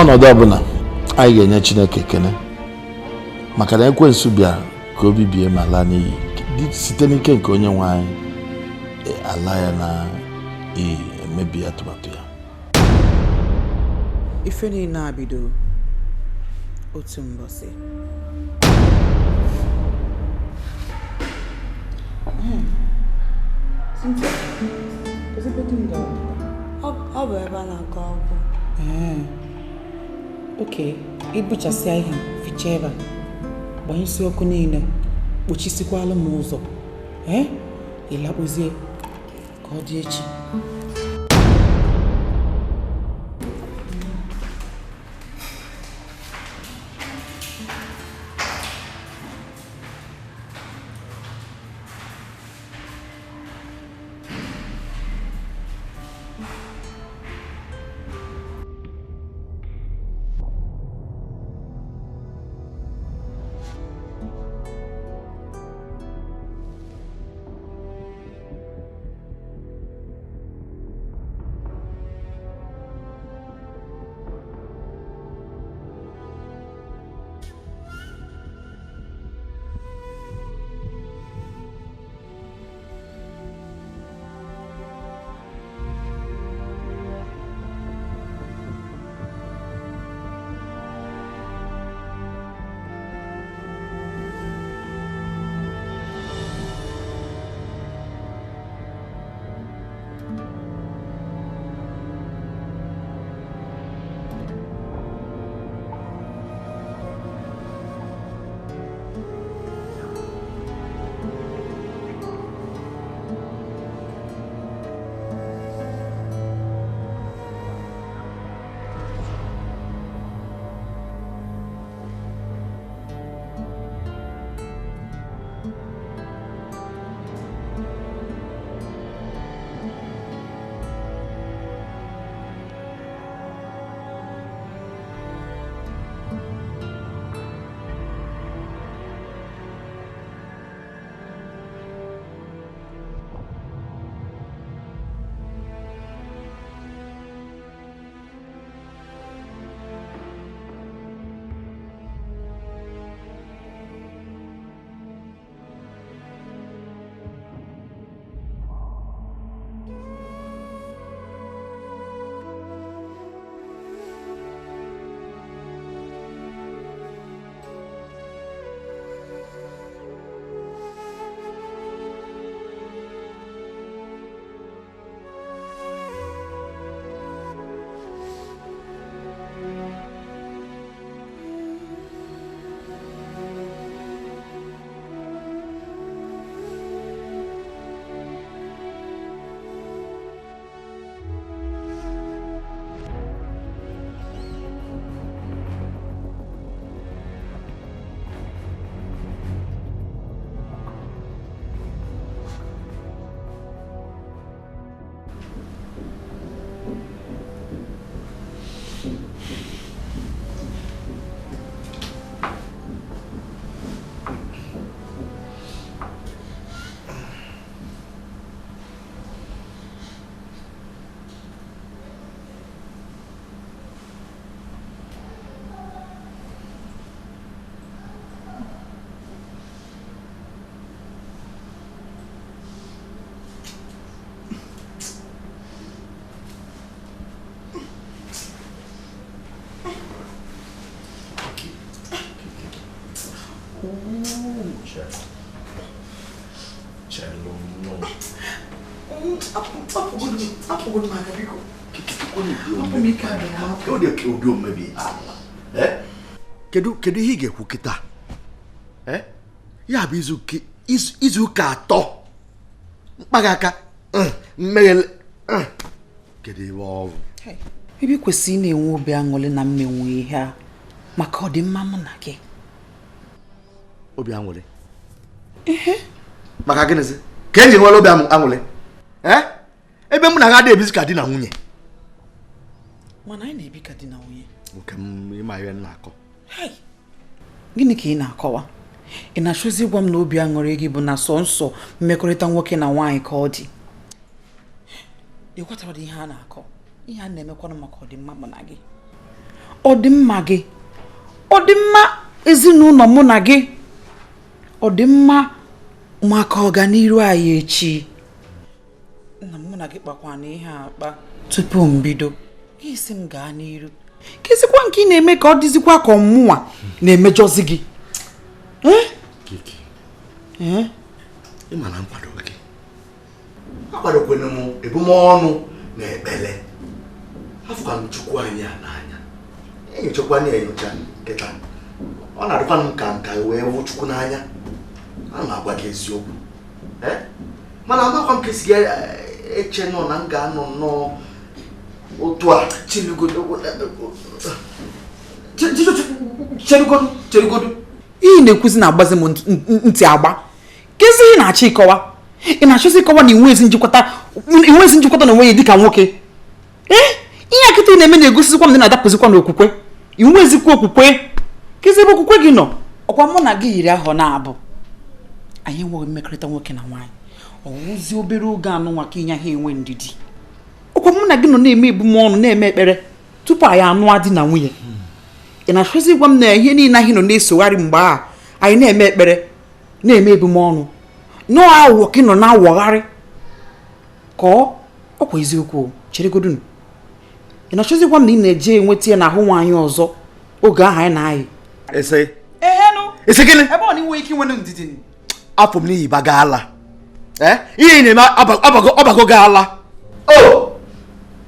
N'ọnọdụ ọbụla anyị ga-enye Chineke ekele maka na ekwensu bịara ka o bibie ma laa n'iyi site n'ike nke onye nwe anyị ala ya na iyi emebi atụmatụ ya. Ife niile a bidoro otu mbọsị. Cynthia, ọ bụ ebe a na-agụ akwụkwọ. Oke, ibuchasịa ihe fichaa ebe a, gbanyụsị ọkụ niile, kpochisikwala m ụzọ. Ịlakpụzie ka ọ dị echi. Kedu ihe ị ga-ekwu kịta? Ya bụ izu ụka atọ mkpaghị aka mmeghele kedu ihe ọ bụ? Ebe kwesịrị ị na-enwe obi aṅụrị na mmenwu ihe a maka ọdịmma mụ na gị. Obi aṅụrị? Maka gịnịzi? Ka eji nwere obi aṅụrị? Ebe mụ na ha adịghị ebizi ka di na nwunye. Mana anyị na-ebi ka di na nwunye. Nke m ịma ihe m na-akọ. Gịnị ka ị na-akọwa? Ị na-achọzi ịgwa m na obi aṅụrị gị bụ na sọ nsọ mmekọrịta nwoke na nwaanyị ka ọ dị? Ị ghọtara ihe a na-akọ? Ihe a na-emekwanụ maka ọdịmma mụ na gị. Ọdịmma gị, ọdịmma ezinụlọ mụ na gị, ọdịmma maka ọganiru anyị echi. Nna m, mụ na gị kpakwa na ihe akpa tupu m bido. Gị sị m gaa n'iru. Kịsịkwa nke ị na-eme ka ọ dịzikwa ka ọmụnwa na-emejọzi gị. Kiki, ị ma na nkwado gị. Akwadokwana m ebumọnụ na ekpele. Afụkwa m Chukwu anyị a n'anya. Enyochakwa na enyocha nkịta. Ọ na-adịkwa m ka nka wee hụ Chukwu n'anya. Ana m agwa gị eziokwu. Mana amakwa m ka esi eche nọ na m ga-anọ nnọọ otu a. Chelugodu. Ihe na-ekwuzi na-agbazi m ntị agba. Kezi ị na-achọ ịkọwa? Ị na-achọzi ịkọwa na inwezi njikwata na onwe ya dịka nwoke? Ihe akịta ị na-eme na-egosizikwa m na na-adapụzikwa n'okwukwe. Inwezikwa okwukwe. Kezi ebe okwukwe gị nọ? Ọkwa mụ na gị yiri ahọ na-abụ. Anyị enweghị mmekọrịta nwoke na nwaanyị. Ọ wụzi obere oge anụnwa ka ịnya ha enwe ndidi. Ọkwa mụ na gị nọ na-eme ebumọnụ na-eme ekpere tupu anyị anụa di na nwunye. Ị na-achọzi ịgwa m na ihe niile anyị nọ na-esogharị mgbe a anyị na-eme ekpere na-eme ebumọnụ nọọ aghụghọ ka ị nọ na-awọgharị ka ọkwa eziokwu. Cheregodunu, ị na-achọzi ịgwa m na ị na-eje enweta ya n'ahụ nwaanyị ọzọ oge ahụ anyị na-ayị? Ese gịnị? Ebe ọ na inwe ike inwe ndidi. Afọ m n'ihi baga ala. Ihe ị na-eme ọbago gị ala. O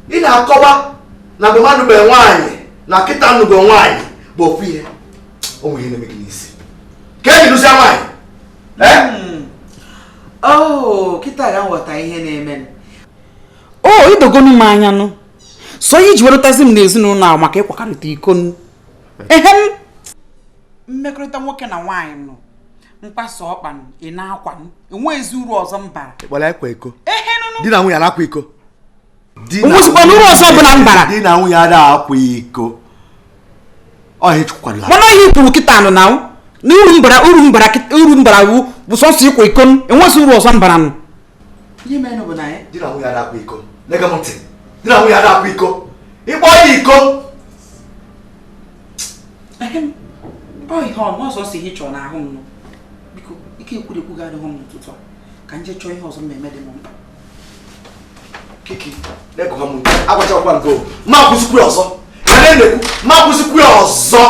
ị na-akọwa na mgbe mmadụ bụ nwaanyị na kịta nụgo nwaanyị bụ ofu ihe. O nwere ihe na-eme gị n'isi. Ka eji lụsịa nwaanyị. Kịta ga nghọta ihe na-eme. O idogonu m anya nụ. So ihe iji werụtazi m n'ezinụlọ ahụ maka ịkwakarịta iko nụ. Ehem, mmekọrịta nwoke na nwaanyị nụ, mkpasa ọkpa nụ, ị na-akwa nụ, enweghịzi uru ọzọ m bara. Ịkpọrọ ịkwa iko. Di na nwunye na-akwa iko. Onwezikwana uru ọzọ ọbụla m bara. Di na nwunye ada akwa iko. Ọ ihe mana ihe kwuru kịta nụ na uru mbara wu bụ sọsọ ịkwa iko, enwezi uru ọzọ mbara nụ. Ihe mere bụ na di na nwunye ada akwa iko. Nega m ntị. Di na nwunye ada akwa iko. Ịkpọ ya iko. Ọ ihe ọ sọsọ ihe chọrọ n'ahụ m nụ. Biko, ike ekwurekwu gị adịghị m n'ụtụtụ a. Ka nje chọọ ihe ọzọ m eme dị m mkpa. Kiki, na-egụkwa m ntị. Agwachakwa m go. Ma akwụsịkwu ya ọzọ. Ya na-ekwu, ma akwụsịkwu ya ọzọ.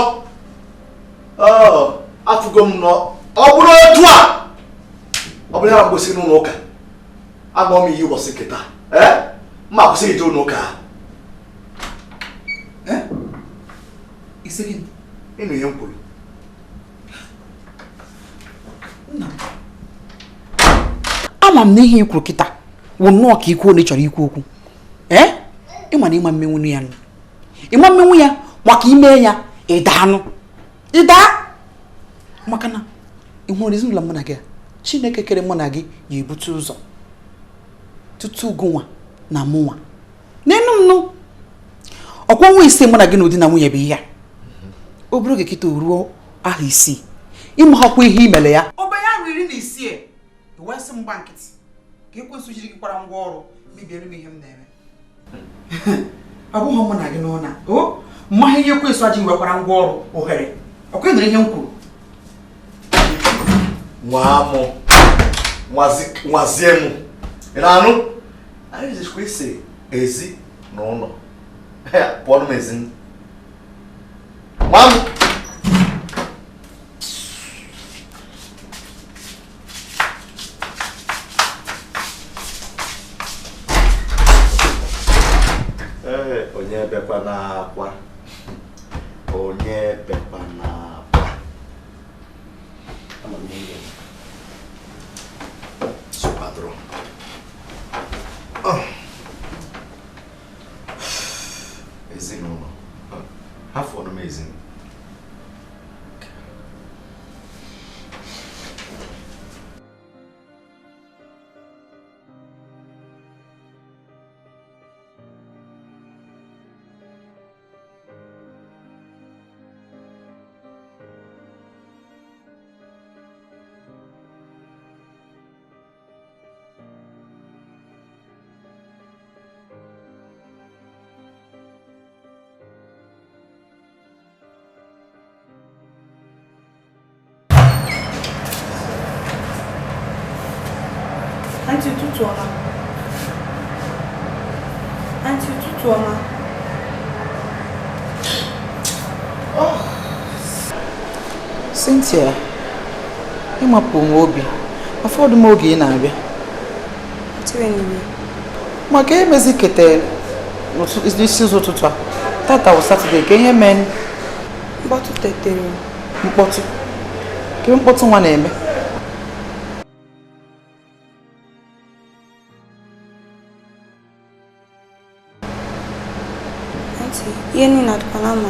Afụgo m nọ. Ọ bụrụ otu a. Ọ bụrụ ya mgbosi n'ụlọ ụka. Agbọ m iyi ụbọchị nkịta. Ma akwụsị ije ụlọ ụka. Isi gịnị? Ịnụ ihe m kwuru. Ama m na ihe i kwuru kịta wụ nnọọ ka ikwu na ị chọrọ ikwu okwu. Ịma na ịma mmenwu ya nụ. Ịma mmenwu ya maka ime ya ịda anụ. Ịda maka na ị hụrụ ezinụlọ mụ na gị, Chineke kere mụ na gị ya ebute ụzọ tutu gụnwa na mụnwa. N'enu m nụ ọkwa ọnwa ise mụ na gị na ụdị na nwunye bụ ihe a. Obere oge kịta ruo ahụ isii ịmahakwa ihe imere ya. Ọba ya ahụ 16 wee sị m gba nkịtị ka ekwensu jiri gị kwara ngwa ọrụ mebiere m ihe m na-eme. Abụghị mụ na gị n'ụlọ o mmaha ihe ekwensu aji wekwara ngwa ọrụ ohere. Ọkwa nụrụ ihe m kwuru. Nwa mụ nwazie m. Ị na-anụ? Anyị jikwa isi ezi n'ụlọ. Pụọ m ezi. Nwa m. Onye bekwa n'akwa. Onye bekwa n'akwa. Ama m ihe. Sokwadoro. Ezinụlọ. Ha fọrọ m ezinụlọ. Aunty, ụtụtụ ọma. Aunty, ụtụtụ ọma. Oh. Cynthia, ịmapụ onwe obi. Ụfọdụ m oge ị na-abịa. Maka emezi kete n'isi ụtụtụ a. Tata wụ Satọde, ka ihe mee? Mkpọtụ tetere. Mkpọtụ? Ke mkpọtụ nwa na-eme? Aunty, ihe niile adịkwa na mma.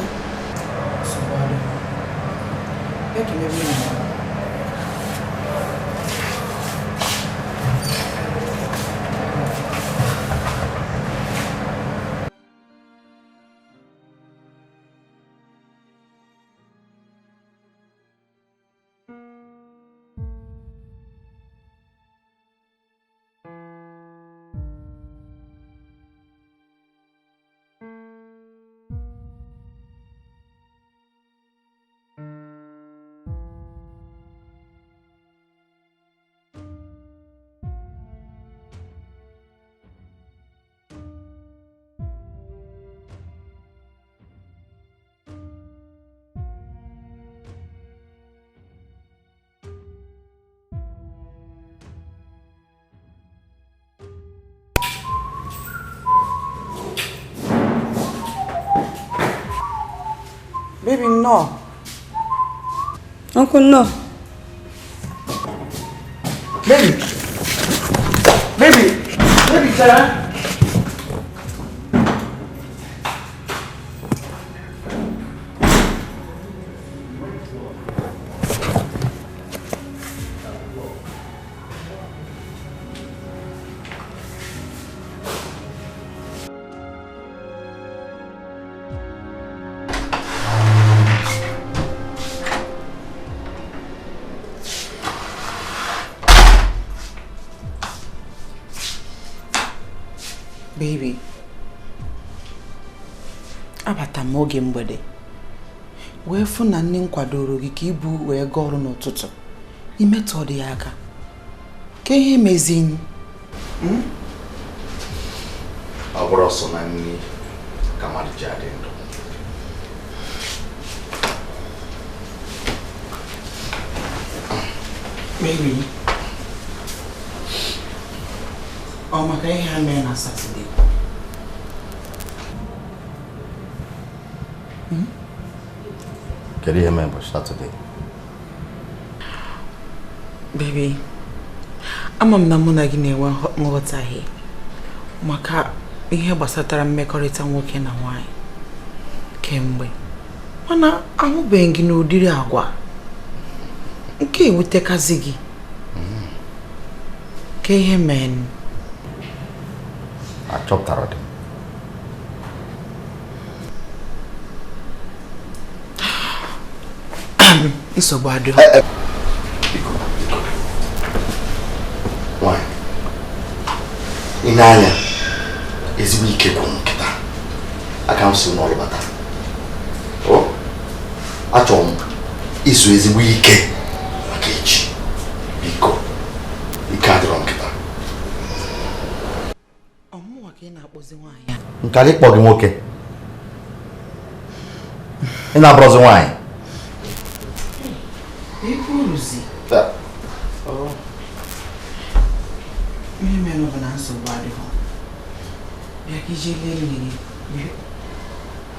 Baby, no. Uncle, no. Baby. Baby. Baby, Sarah. Baby, abata m oge mgbede wee fụ na nne m kwadoro gị ka ibu wee gaa ọrụ n'ụtụtụ imetụ ọ dị ya aka ka ihe mezini. Ọ bụrụ ọsọ na nri ka mmadụ ji adị ndụ. Baby, ọ maka ihe ha mere na Satọde. Kedu ihe mere ụbọchị Satọde? Baby, ama m na mụ na gị na-enwe nghọtahie maka ihe gbasatara mmekọrịta nwoke na nwaanyị kemgbe, mana ahụbeghị gị n'ụdịrị agwa nke ewutekazi gị. Ka ihe mere? Achọpụtara dị m. Nsogbu adịghị. Biko, biko. Nwanyị, ị na-anya ezigbo ike gwụ m nkịta. Aka m si n'ọrụ bata. Achọrọ m izu ezigbo ike maka echi. Biko, ike adịrọ nkịta. Nke ịkpọ gị nwoke, ị na-abụrọzi nwaanyị. Ihe mere bụ na nsogbu adịghị. Bịa ka ije lie nne gị.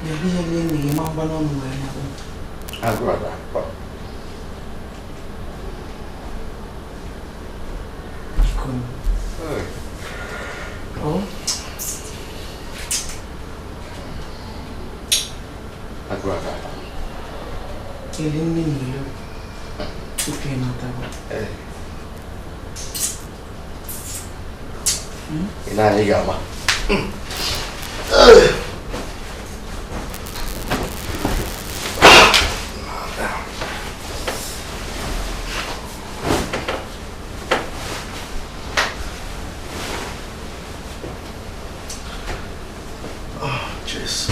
Bịa ka ije lie nne gị ma ngwa n'ọnụ wee na-akpụ. Biko. Oh. Elini nilo tupu ị natawa. Ị na-anya ị ga-ama. Oh, jeez.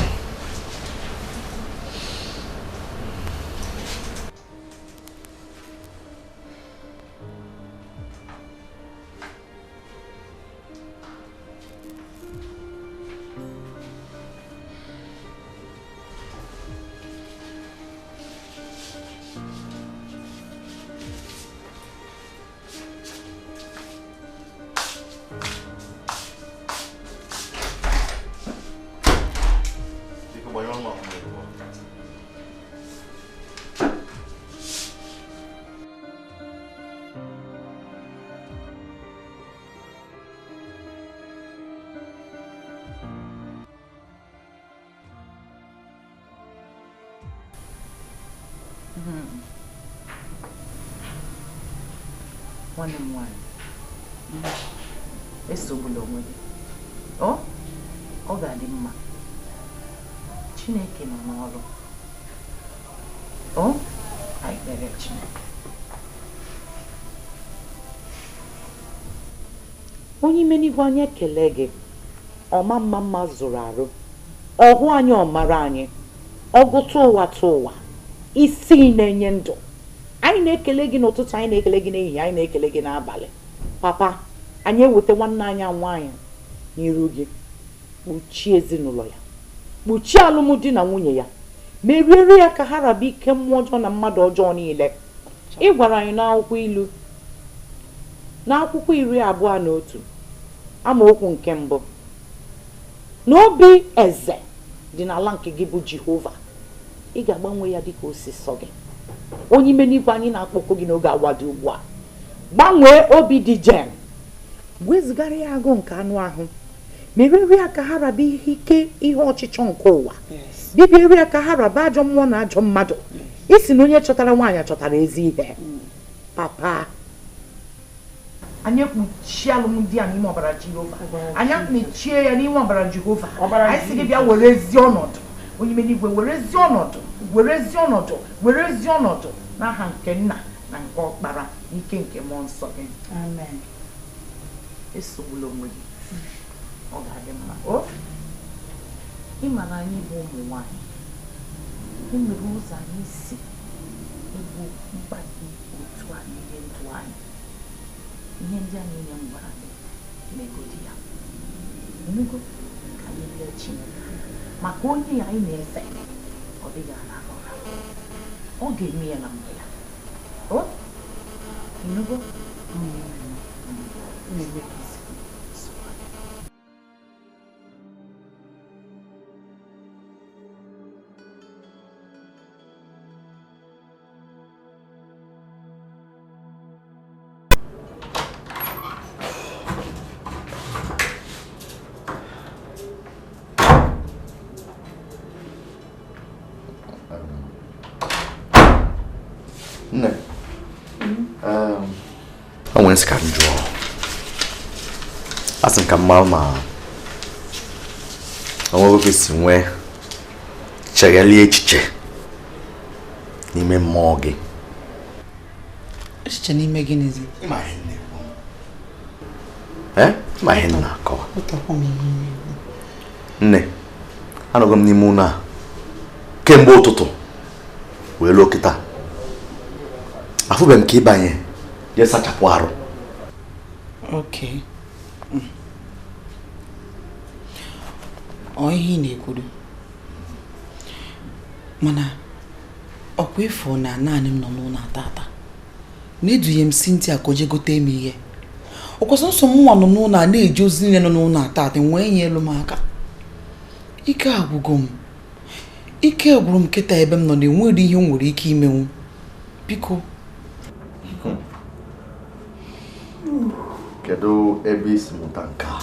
Nwanne m nwaanyị, esogbula onwe gị. Ọ ga-adị mma. Chineke nọ n'ọrụ. Anyị kpere Chineke. Onye ime n'igwe anyị ekele gị. Ọma mma mma zụrụ arụ. Ọhụ anyị ọmara anyị. Ọgụtụ ụwa tụ ụwa. Isi na-enye ndụ. Anyị na-ekele gị n'ụtụtụ, anyị na-ekele gị n'ehihie, anyị na-ekele gị n'abalị. Papa, anyị eweta nwanne anyị nwaanyị n'iru gị. Kpuchie ezinụlọ ya, kpuchie alụmdi na nwunye ya, meriere ya ka ha raba ike mmụọ ọjọọ na mmadụ ọjọọ niile. Ị gwara anyị n'akwụkwọ ilu, n'akwụkwọ 21 amaokwu nke 1, na obi eze dị n'ala nke gị bụ Jehova, ị ga-agbanwe ya dịka o si sọ gị. Onye ime n'igwe anyị na-akpọkọ gị n'oge awa dị ugbu a, gbanwee obi dị Jen, wezụgara ya agụụ nke anụ ahụ, meriri ya ka ha raba ihe ike ihe ọchịchọ nke ụwa, bibiere ya ka ha raba ajọ mmụọ na ajọ mmadụ. Isi na onye chọtara nwaanyị chọtara ezi ihe. Papa, anyị ekpuchie alụmdi a n'ime ọbara Jehova, anyị akpụchie ya n'ime ọbara Jehova. Anyị sị gị bịa were ezi ọnọdụ, onye ime n'igwe, were ezi ọnọdụ, were ezi ọnọdụ, were ezi ọnọdụ n'aha nke nna na nke ọkpara n'ike nke mmụọ nsọ gị. Amen. Esogbula onwe gị, ọ ga-adị mma. Ịma na anyị bụ ụmụ nwaanyị, e nwere ụzọ anyị si egbo mkpa dị otu a n'ime ndụ anyị. Ihe ndị a niile m gwara gị, megodi ya. Emego ka anyị lee Chineke, maka onye ya anyị na-efe, ọ dịghị arahụ ụra. Ọ ga-eme ya na mgbe ya. Emego? Nne, o nwere nsị ka m jụọ. Asị m ka m mara ma o nwere oge si nwee cheghalie echiche n'ime mmụọ gị. Echiche n'ime gịnịzi? Ịma ihe m na-ekwu. Ịma ihe m na-akọwa. Nne, anọgo m n'ime ụlọ a kemgbe ụtụtụ wee luo kịta. Afụbeghị m ka ịbanye jee sachapụ arụ. Okay. Ọ ihe ị na-ekwuru, mana ọkwa ịfụ na naanị m nọ n'ụlọ ata na-edunye m Cynthia ka o jee gote m ihe. Ọkwa sọnsọ mụnwa nọ n'ụlọ a na-eje ozi niile nọ n'ụlọ ata nwee nye elu m aka. Ike agwụgo m, ike gwụrụ m kịta ebe m nọ na enwere ihe m nwere ike imenwu. Biko. Kedu ebe isi mụta nke a?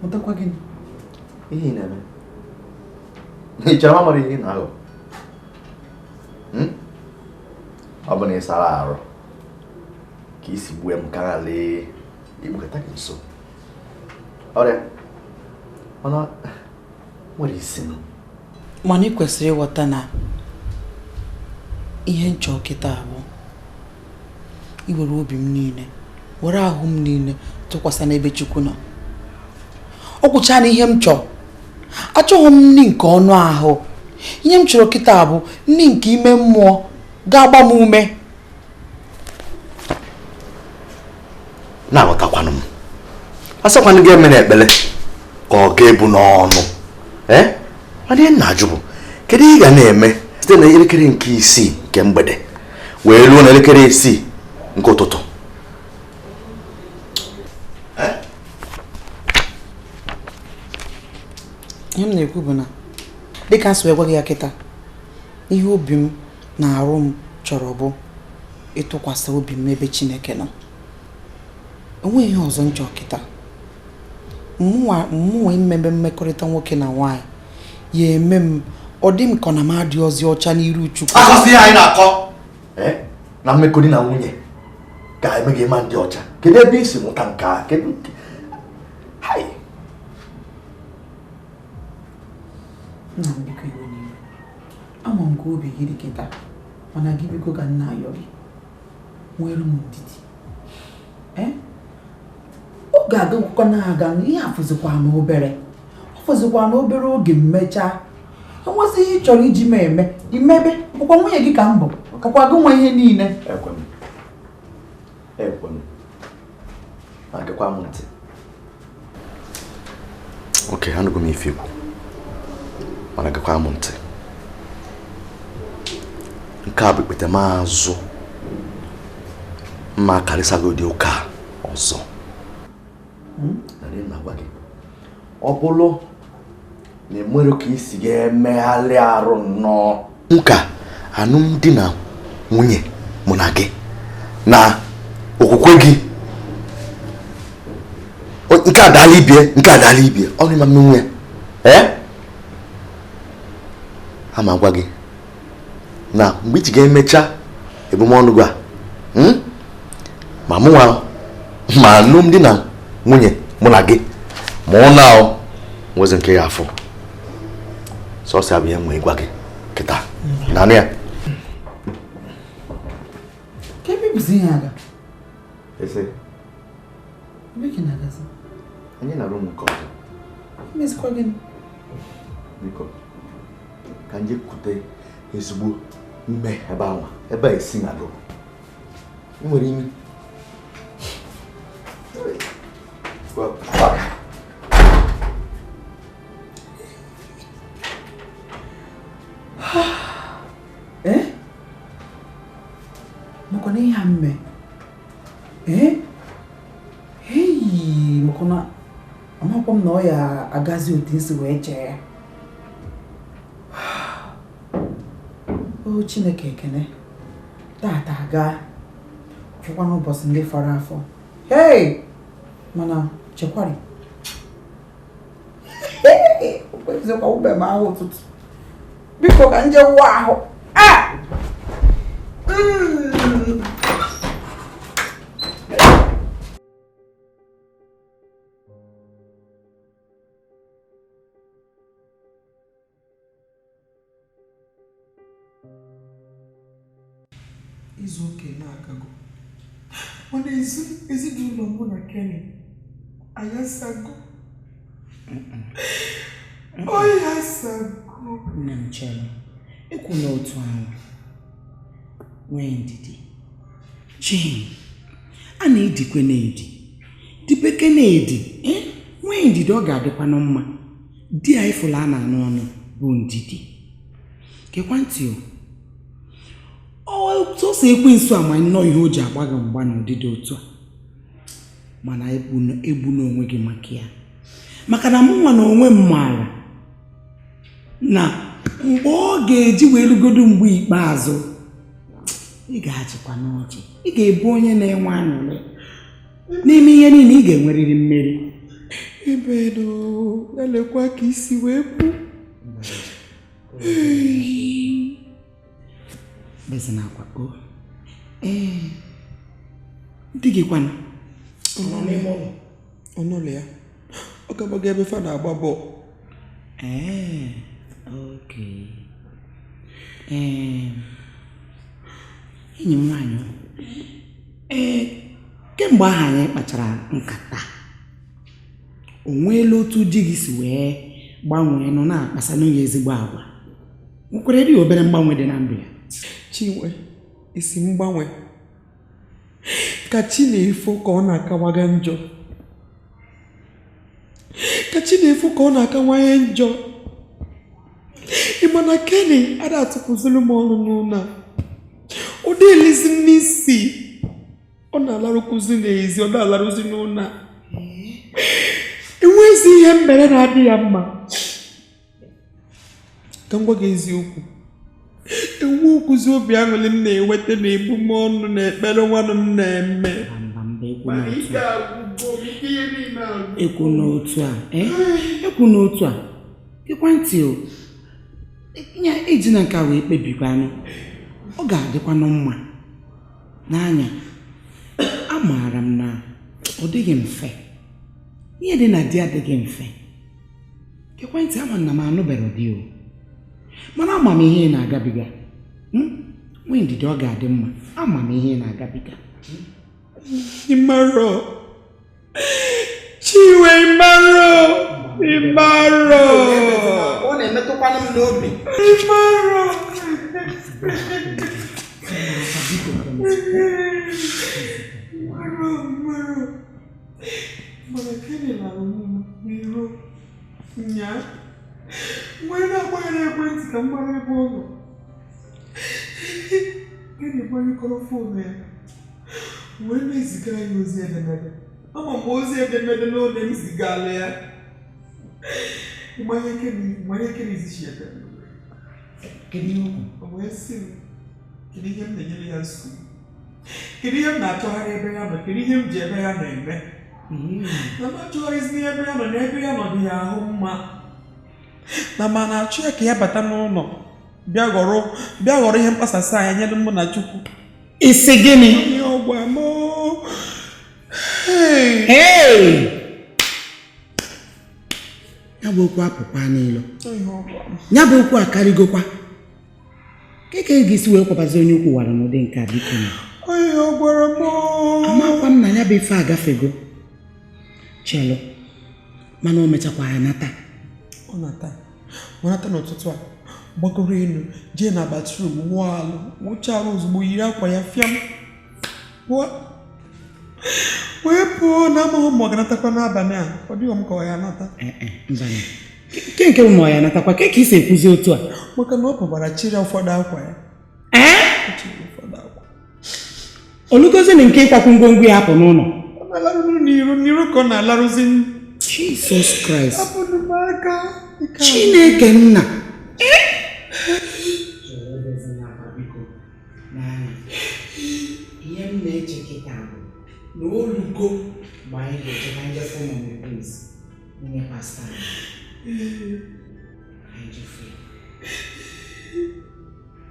Mụtakwa gịnị? Ihe ị na-eme? Ị chere mara ihe ị na-aghọ? Ọ bụ na ị sara arụ ka isi gbue m ka lee igbukọta gị nso. Ọrịa mana nwere isi nụ. Mana ị kwesịrị ịghọta na ihe nchọ kịta bụ iwere obi m niile, were ahụ m niile tụkwasị n'ebe Chukwu nọ. Ọ gwụcha na ihe m chọrọ. Achọghị m nri nke ọnụ ahụ. Ihe m chọrọ kịta bụ nri nke ime mmụọ ga-agba m ume. Na-aghọtakwanụ m. Asịkwanụ gị emere ekpere ka ọ ga-ebu n'ọnụ. Mana ihe m na-ajụ bụ, kedu ihe ị ga na-eme site na elekere nke 6 nke mgbede wee ruo na elekere 6 nke ụtụtụ? Ihe m na-ekwu bụ na dịka m si wee gwa gị ya kịta, ihe obi m na arụ m chọrọ bụ ịtụkwasị obi m n'ebe Chineke nọ. Enweghị ihe ọzọ m chọrọ kịta. Mmụọ imebe mmekọrịta nwoke na nwaanyị ya eme m Ọ dị m ka ọ na m adị ọzi ọcha n'iru Chukwu. Akọsị ihe anyị na-akọ na mmekọ di na nwunye ga-eme gị ma ndị ọcha. Kedu ebe i si mụta nke a? Kedu hai nna m, biko iwe n'iwe, ama m ka obi gị dị kịta, mana gị biko ka nna ayọ gị nwere m ndidi. Oge agagwụkwa na-aga, ihe afụzikwa na obere, ọ fụzikwa na obere oge mmechaa enwezi ihe ị chọrọ iji m eme imebe. Ọkwa nwunye gị ka m bụ, ọkwa gị nwe ihe niile. Ekwe m, ekwe m, na-agakwa m ntị. Oke, anụgo m ife ikwu, mana gakwa m ntị. Nke a bụ ikpete m azụ mma karịsago dị ụka ọzọ. Na-agwa gị, ọ bụrụ na enwere ka isi ga-emegharị arụ nnọọ nka alụmdi na nwunye mụ na gị na okwukwe gị, nke a daala ibie, nke a daala ibie, ọ bụ ịma mmenwu ya. Ee, ama gwa gị na mgbe iji ga-emecha ebumọnụ gị a, ma mụnwa ma alụmdi na nwunye mụ na gị ma ọ na nwezi nke ya afọ sọsọ abụ ihe nwee gwa gị kịta naanị ya. Anyị na-arụ m nke ọzọ. Biko ka nje kute ezigbo ume ebe ahụ, ebe a esi na alụ nwere imi. Maka na ihe a mme eyi, maka na amakwa m na ọ ya agazi otu isi wee chee ya. O Chineke ekene, tata gaa ọfụkwa n'ụbọchị ndị fọrọ afọ. Hei, mana chekwari eziokwu ube m ahụ ụtụtụ, biko ka nje wụọ ahụ. Izu ụka na-agago, mana ezinụlọ mụ na Kenny ayasago. Oyasago. Nne m chere ikwu n'otu ahụ, nwee ndidi. Jane, a na-edikwe na-edi dibeke na-edi, nwee ndidi, ọ ga-adịkwanụ mma. Di a ifụlụ a na-anụ ọnụ bụ ndidi. Gekwa ntị o, sọsọ ekwensu ama nnọọ ihe o ji agba gị mgba n'ụdịdị otu a, mana egbu n'onwe gị maka ya, maka na mụ nwa na onwe m maara na mgbe ọ ga-eji wee rugodo mgbe ikpeazụ, ị ga-achịkwa n'ọchị, ị ga-ebu onye na-enwe aṅụrị n'ime ihe niile, ị ga-enwerịrị mmeri. Ebedo, elekwa ka isi wee kwu. Bezina akwa o. Ee, di gị kwanụ? Ọnụụlọ ya, ọ gabaga ebe fa na-agba bọọlụ. Ee, oke. Ee, enyi m nwaanyị, ee, kemgbe ahụ anyị kpachara nkata, o nweela otu di gị si wee gbanwee nọ na-akpasa n'onye ezigbo agwa? Nwekwara dị obere mgbanwe dị na ndụ ya? Chinwe, isi mgbanwe ka chi na-efo ka ọ na-akawaga njọ, ka chi na-efo ka ọ na-akawanye njọ. Ị ma na Kenny ada atụpụziri m ọnụ n'ụlọ a, ọ dịghịzi n'isi, ọ na-alarụkwuzi n'ezi, ọ na-alarụzi n'ụlọ a. Enweghịzi ihe mere na-adị ya mma. Ka m gwa gị eziokwu, enwe okwuzi obi aṅụrị m na-enweta na ebume ọnụ na ekpere nwanụ m na-eme. Ekwu n'otu a, ekwu n'otu a, ekwentị o, Nya iji na nke a wee kpebikwanụ, ọ ga-adịkwanụ mma. N'anya, amaara m na ọ dịghị mfe. Ihe dị na di adịghị mfe. Ekwentị ama na m anụbere di o. Mana ama m ihe ị na-agabiga. Nwee ndidi, ọ ga-adị mma. Ama m ihe ị na-agabiga. Ịmarọ. Chinwe, ịmarọ. Ịmarọ. Ọ na-emetụkwanụ m n'obi. Ịmarọ. Ịmarọ, ịmarọ. Mana Kenny lara m n'iro nyaa. Mgbe na-agba ya n'ekwentị ka m mara ebe ọ nọ. Kenny gbanyekọrọ phone ya. Wee na-ezigara ya ozi edemede. Ama m ozi edemede n'ole m zigara ya. Mmanya Kenny zichiere m. Kedu ihe okwu? O wee sị m, kedu ihe m na-enyere ya nsogbu? Kedu ihe m na-achọgharị ebe ya nọ? Kedu ihe m ji ebe ya nọ eme? Na m achọgharịzi ebe ya nọ na ebe ya nọ dị ya ahụ mma. Na ma na-achọ ya ka ya bata n'ụlọ bịa ghọrọ ihe mkpasasị anya nyere mụ na Chukwu. Isi gịnị? Ihe ọgwa m. Hey! Ya bụ okwu apụkwa n'ilo. Ya bụ okwu akarịgokwa. Ka ị ga-esi wee kwabazi onye ukwu wara n'ụdị nke a biko na. Ihe ọ gwara m. Amakwa m na ya bụ ife agafego. Chelo. Mana o mechakwa ya nata. Ọ nata. Ọ nata n'ụtụtụ a. Gbagoro elu jee na batrum wụọ alụ wụchara ozugbo yiri akwa ya fịam pụọ wee pụọ na amaghị ma ọ ga-anatakwa n'abalị a. Ọ dịghị m ka ọ ya anata. Ke nke ma ọ ya anatakwa ke ka isi ekwuzi otu a? Maka na ọ pụbara chịrị ụfọdụ akwa ya. Olugozi na nke ịkwakwu ngwongwo ya apụ n'ụlọ. Ọ na-alarụ n'iru n'iru ka ọ na-alarụzi. Jesus Christ. Apụrụ m aka. Chineke nna. Ihe m na-eche kịta bụ na olugo mgbe anyị ga-eje ka anyị jefu Mummy Prince, nwunye pastọ anyị. Anyị jefu ya.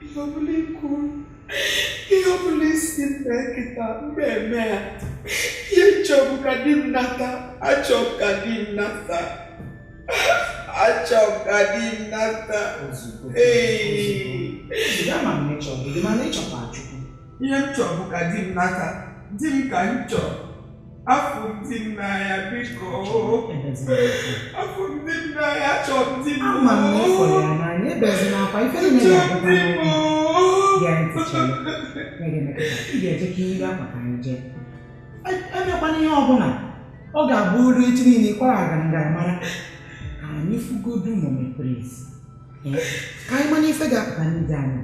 Ihe ọbụla ikwu, ihe ọbụla isi m mee kịta, m eme ya. Ihe m chọrọ bụ ka di m nata, achọrọ m ka di m nata. Achọrọ m ka di m nata. Ee. Ihe m chọrọ bụ ka di m nata. Di m ka m chọrọ. Afọ m di m n'anya biko. Afọ m di m n'anya, achọrọ m di m. Ama m na ịfọrọ ya n'anya, ebezina akwa, ife niile ga-adịkwa n'obi. Gee ntị chere. Ị ga-eje ka iri akwa ka anyị jee. Emekwana ihe ọbụla, ọ ga-abụ olu echi niile ịkwara aga ngaramara. Ka anyị fụgodu Mummy Prince. Ka anyị mana ife ga-apụta n'ije anyị.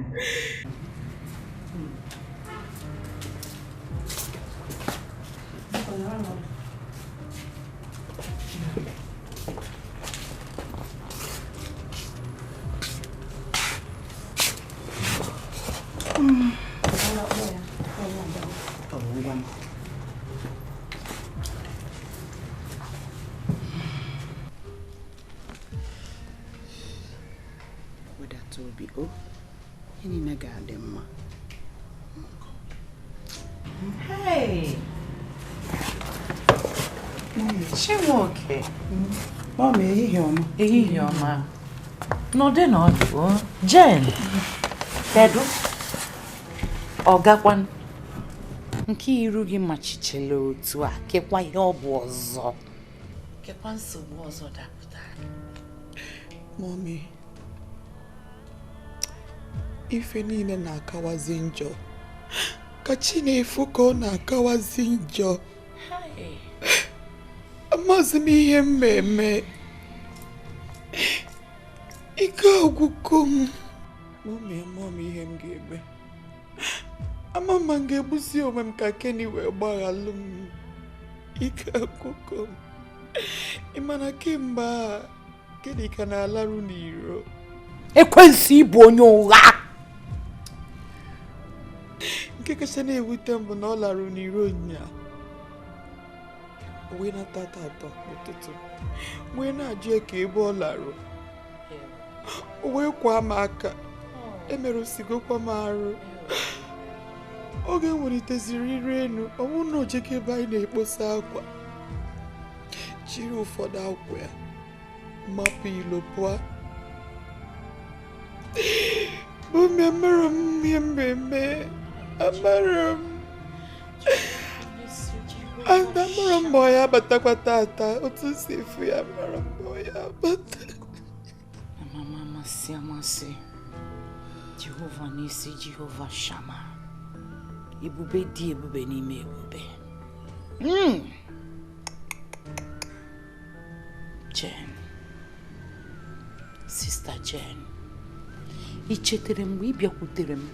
Wedata obi o, ihe niile ga-adị mma. Hey! Chinwoke. Mama, ehihie ọma. Ehihie ọma. Nọdụ n'ọdụ o. Jane, kedu? Ọ gakwanụ? Nke iru gị machichela otu a, kekwa ihe ọ bụ ọzọ. Kekwa nsogbu ọzọ dapụtara. Mọmi, ife niile na-akawazi njọ. Ka chi na-efu ka ọ na-akawazi njọ. Amaghịzi m ihe m eme. Ike agwụgo m. Mọmi, ama m ihe m ga-eme. Ama m ga-egbusi onwe m ka Kenny wee gbaghalụ m. Ike agwụgo m. Ị ma na kemgbe a, Kenny ka na-alarụ n'iro. Ekwensu ịbụ onye ụgha. Nke kacha na-ewute m bụ na ọ larụ n'iro nya. O wee nata atọ n'ụtụtụ. Wee na-ajụ ya ka ebe ọ larụ. O wee kwa m aka. Emerụsigokwa m arụ. Oge m weliteziri iru elu, ọ bụrụ na o jeke ebe anyị na-ekposa akwa. Jiri ụfọdụ akwa ya mapụ ilo pụọ. Mummy, amara m ihe m ga-eme. Amara m. And amara m ma ọ ya abatakwa tata. Otu m si efu ya, amara m ma ọ ya abata. Mama, amasị amasị. Jehova n'isi, Jehova Shama. Ebube dị ebube n'ime ebube. Jen, Sister Jen, ị chetara mgbe ị bịakwutere m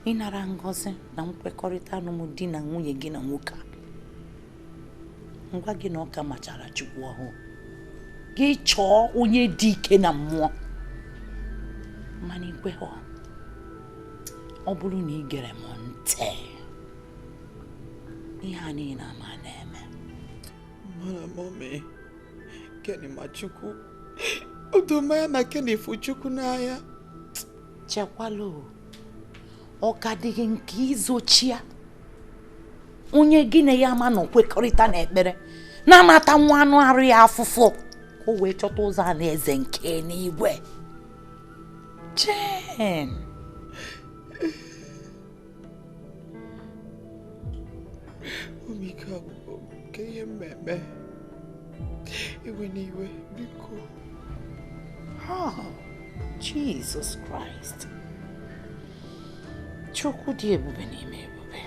ịnara ngọzi na nkwekọrịta alụmdi na nwunye gị na nwoke a? Ngwa gị na ọ ka machara Chukwu ọhụụ. Gị chọọ onye dị ike na mmụọ. Mana ikweghọ. Ọ bụrụ na ị gere m ntị, ihe a niile ama na-eme. Mana mọmi, Kenny ma Chukwu. O doo ya na Kenny fụ Chukwu n'anya. Chekwala o. Ọ ka dịghị nke izochi ya. Onye gị na ya ama na kwekọrịta n'ekpere na-amata nwa anụ arụ ya afụfụ ka o wee chọta ụzọ a na eze nke n'igwe. Jen. Omike agwụgo m ka ihe mmemme. Iwe n'iwe, biko. Oh, Jesus Christ. Chukwu dị ebube n'ime ebube.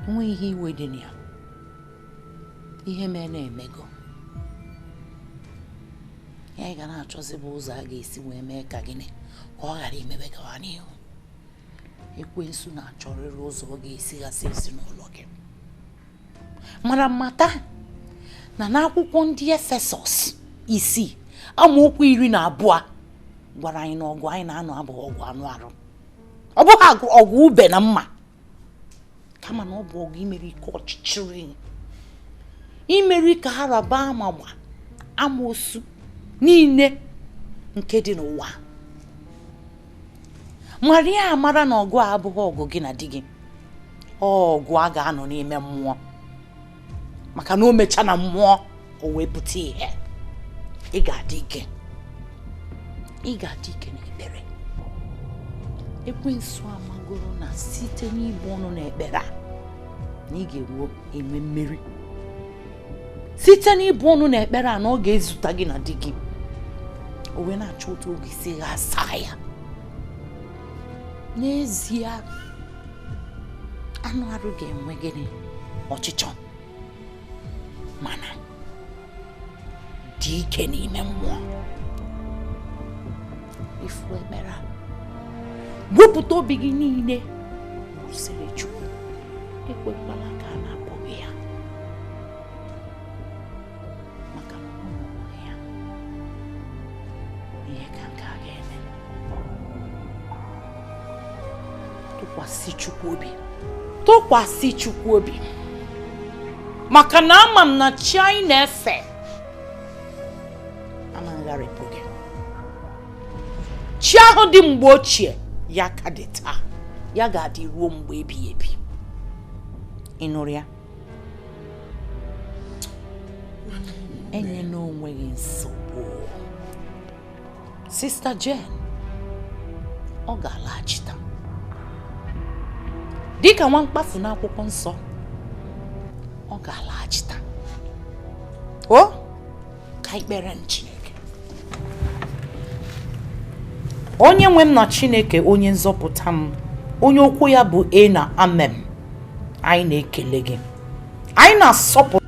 Enweghị ihe iwe dị na ya. Ihe mere na-emego. Ya ga na-achọzi bụ ụzọ a ga-esi wee mee ka gịnị ka ọ ghara imebe gawa n'ihu. Ekwensu na-achọrịrị ụzọ ọ ga-esi ghasa ezinụlọ gị. Mara mata na n'akwụkwọ ndị Efesọs 6 amaokwu 12 gwara anyị na ọgụ anyị na-anụ abụghị ọgụ anụ arụ. Ọ bụghị ọgụ ube na mma, kama na ọ bụ ọgụ imeri ike ọchịchịrị, imeri ka ha raba ama gba amoosu niile nke dị n'ụwa. Maria amara na ọgụ a abụghị ọgụ gị na di gị. Ọgụ a ga-anọ n'ime mmụọ, maka na o mecha na mmụọ o wee pụta ihe. Ị ga-adị ike. Ị ga-adị ike n'ekpere. Ekwensu amagoro na site n'ịbụ ọnụ n'ekpere a na ị ga-enwe enwe mmeri. Site n'ịbụ ọnụ n'ekpere a na ọ ga-ezuta gị na di gị. O wee na-achọ otu oge si ghasaa ya. N'ezie, anụ arụ ga-enwe gịnị? Ọchịchọ. Mana dị ike n'ime mmụọ. Ifu ekpere a, wepụta obi gị niile kwụsịrị Chukwu. Ekwekwala ka a na-apụ gị ya, maka na ọ nweghị ya ihe ka nke a ga-eme. Tụkwasị Chukwu obi. Tụkwasị Chukwu obi. Maka na ama m na chi anyị na-efe ama ngharịpụ gị. Chi ahụ dị mgbe ochie ya ka dị taa, ya ga-adị ruo mgbe ebighị ebi. Ị nụrụ ya? Enyela onwe gị nsogbu. Sister Jen, ọ ga-alaghachita dịka nwa mkpafu n'akwụkwọ nsọ. Ọ ga-alaghachita. O ka ikpere m Chineke. Onye nwe m na Chineke, onye nzọpụta m, onye okwu ya bụ e na amen. Anyị na-ekele gị. Anyị na-asọpụrụ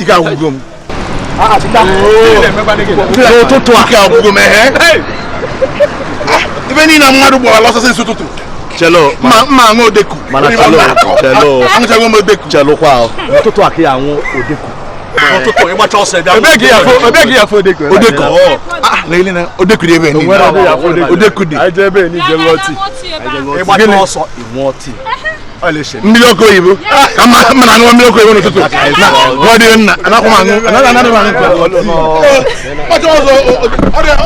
Ike agwụgo m. N'ụtụtụ a. Ike agwụgo m ehe. Ibe niile mmadụ gbawara ọsọ sinsi ụtụtụ. Chelo. Mma aṅụ odeku. Mana chelo. Chelo. Aṅụchago m odeku. Chelo kwa. Ụtụtụ a ka ya aṅụ odeku. Ụtụtụ ịgbacha ọsọ ebe Ebe gị ya fo odeku. Odeku. Ah, lele na odeku dị ebe niile. Odeku dị. Anyị jee ebe niile ṅụọ tii. Ịgbacha ọsọ ị ṅụọ tii. Mmiri ọkụ oyibo. Ka mma na aṅụ mmiri ọkụ oyibo n'ụtụtụ. Na ọ dị nna, anakwa m aṅụ. Anaghị m aṅụ. Ịgbacha ọsọ ọrịa.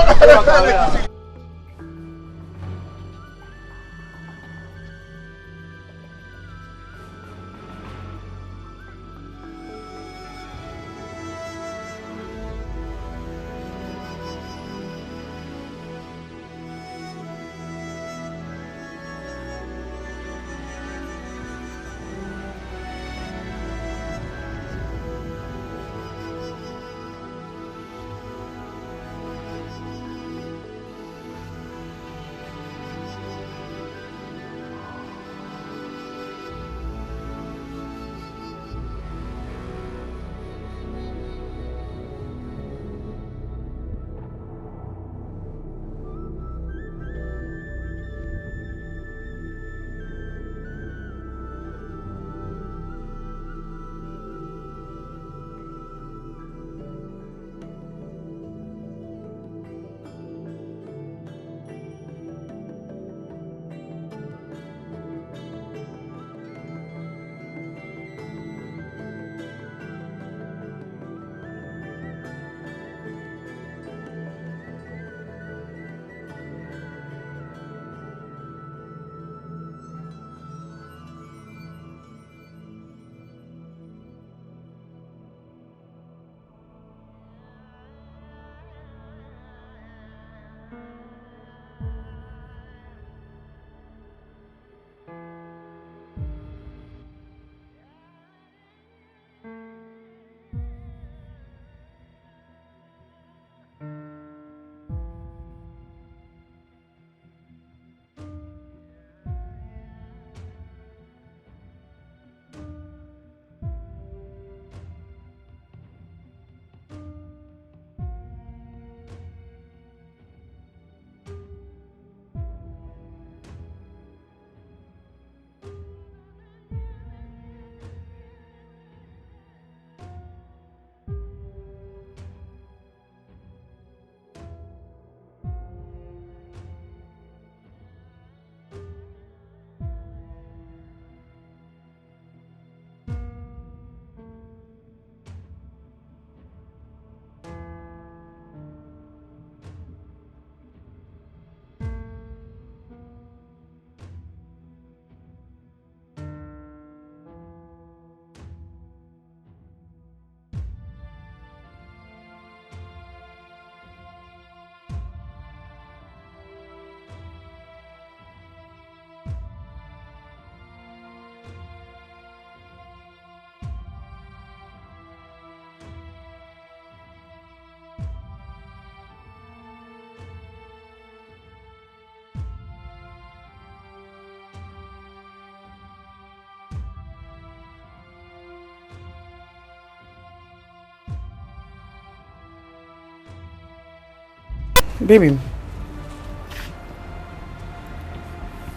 Baby.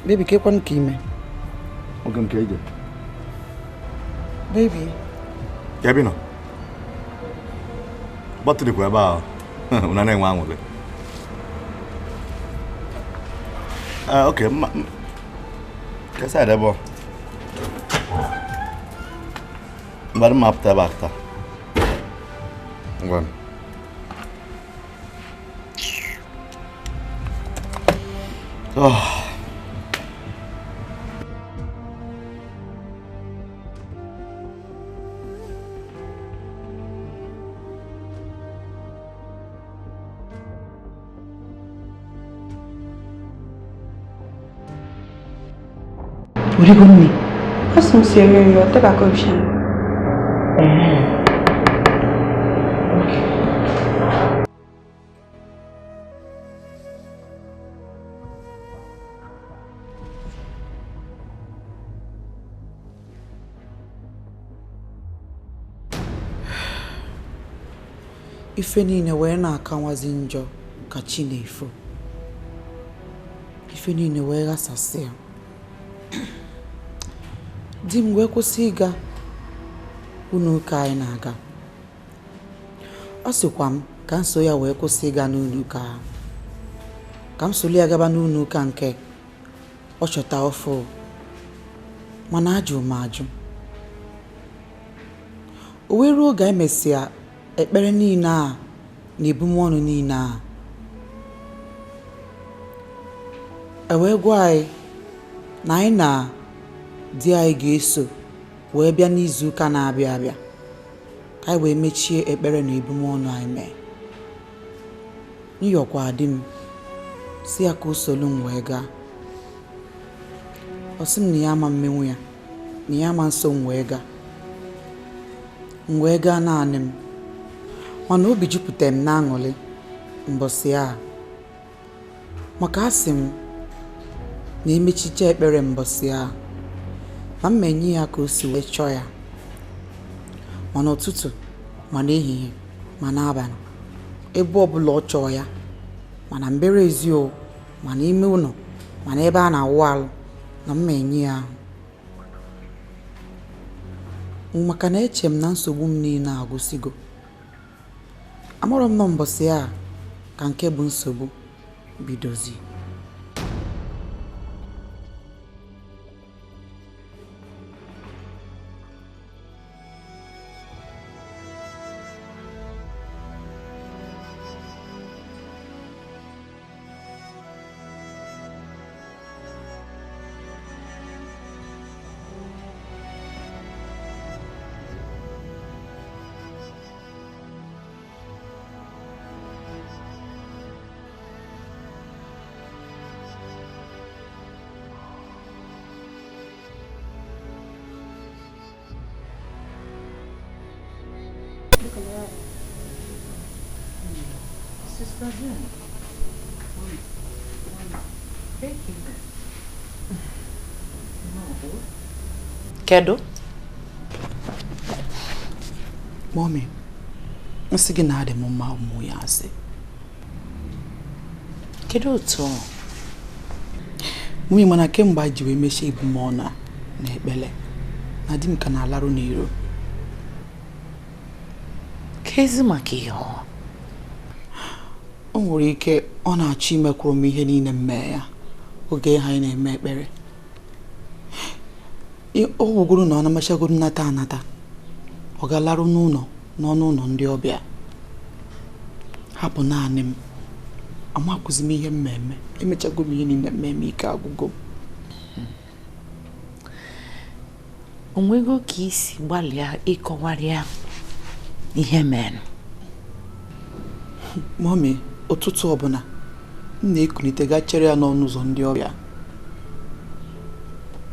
Baby, kekwan ka ime. Oge nke ije. Baby. Kebi nọ. Bọtụlụ kwa ebe ahụ. Una na-enwe aṅụrị. Ah, okay. Kesa ebe ọ. Mgbe m apụta ebe a taa. Ngwa. Oh. Origo nne. Asị m si eri nri, ọ tebako m. Ife niile wee na-akanwazi njọ ka chi na-efo. Ife niile wee ghasasịa. Di m wee kwụsị ịga ụlọ ụka anyị na-aga. Ọ sịkwa m ka m so ya wee kwụsị ịga n'ụlọ ụka ahụ, ka m soro ya gaba n'ụlọ ụka nke ọ chọta ọfụ, mana ajụ m ajụ. O wee ruo oge anyị mesịa ekpere niile a na ebumọnụ niile a, e wee gwa anyị na anyị na di anyị ga-eso wee bịa n'izuụka na-abịa abịa ka anyị wee mechie ekpere na ebumọnụ anyị mee. Nyọkwa di m si ya ka o solu m wee gaa. Ọ sị m na ya ama mmenwu ya, na ya ama nso m wee gaa. M wee gaa naanị m, mana obi jupụtara m n'aṅụrị mbọsị a, maka asị m na emechicha ekpere mbọsị a ma m menye ya ka o si wee chọọ ya, ma n'ụtụtụ ma n'ehihie ma n'abalị, ebe ọbụla ọ chọọ ya, ma na mbere ezi o, ma n'ime ụlọ, ma n'ebe a na-awụ alụ, na m enye ya ahụ. Maka na eche m na nsogbu m niile agwụsịgo. Amarọ m nọ mbọsị a ka nke bụ nsogbu bidozi. Sister Jane. Thank you. Kedu? Mommy, nsị gị na-adị m mma ụmụ ya asị. Kedu otu ọ? Nwunye, mana kemgbe anyị ji wee mechie ebumọnụ a na ekpele, na di m ka na-alarụ n'iro. Kezi maka ihe ọ? O nwere ike ọ na-achọ imekwuru m ihe niile m mee ya oge ha anyị na-eme ekpere. Ọ wụgoro na ọ na-amachagoro nnata anata, ọ ga-alarụ n'ụlọ n'ọnụ ụlọ ndị ọbịa, hapụ naanị m. Amakwụzi m ihe mmemme, emechago m ihe niile mmemme, ike agwụgo m. O nwego ka isi gbalịa ịkọwarịa ihe mere? Mọmi, ụtụtụ ọbụla m na-ekulite gaa chere ya n'ọnụ ụzọ ndị ọbịa.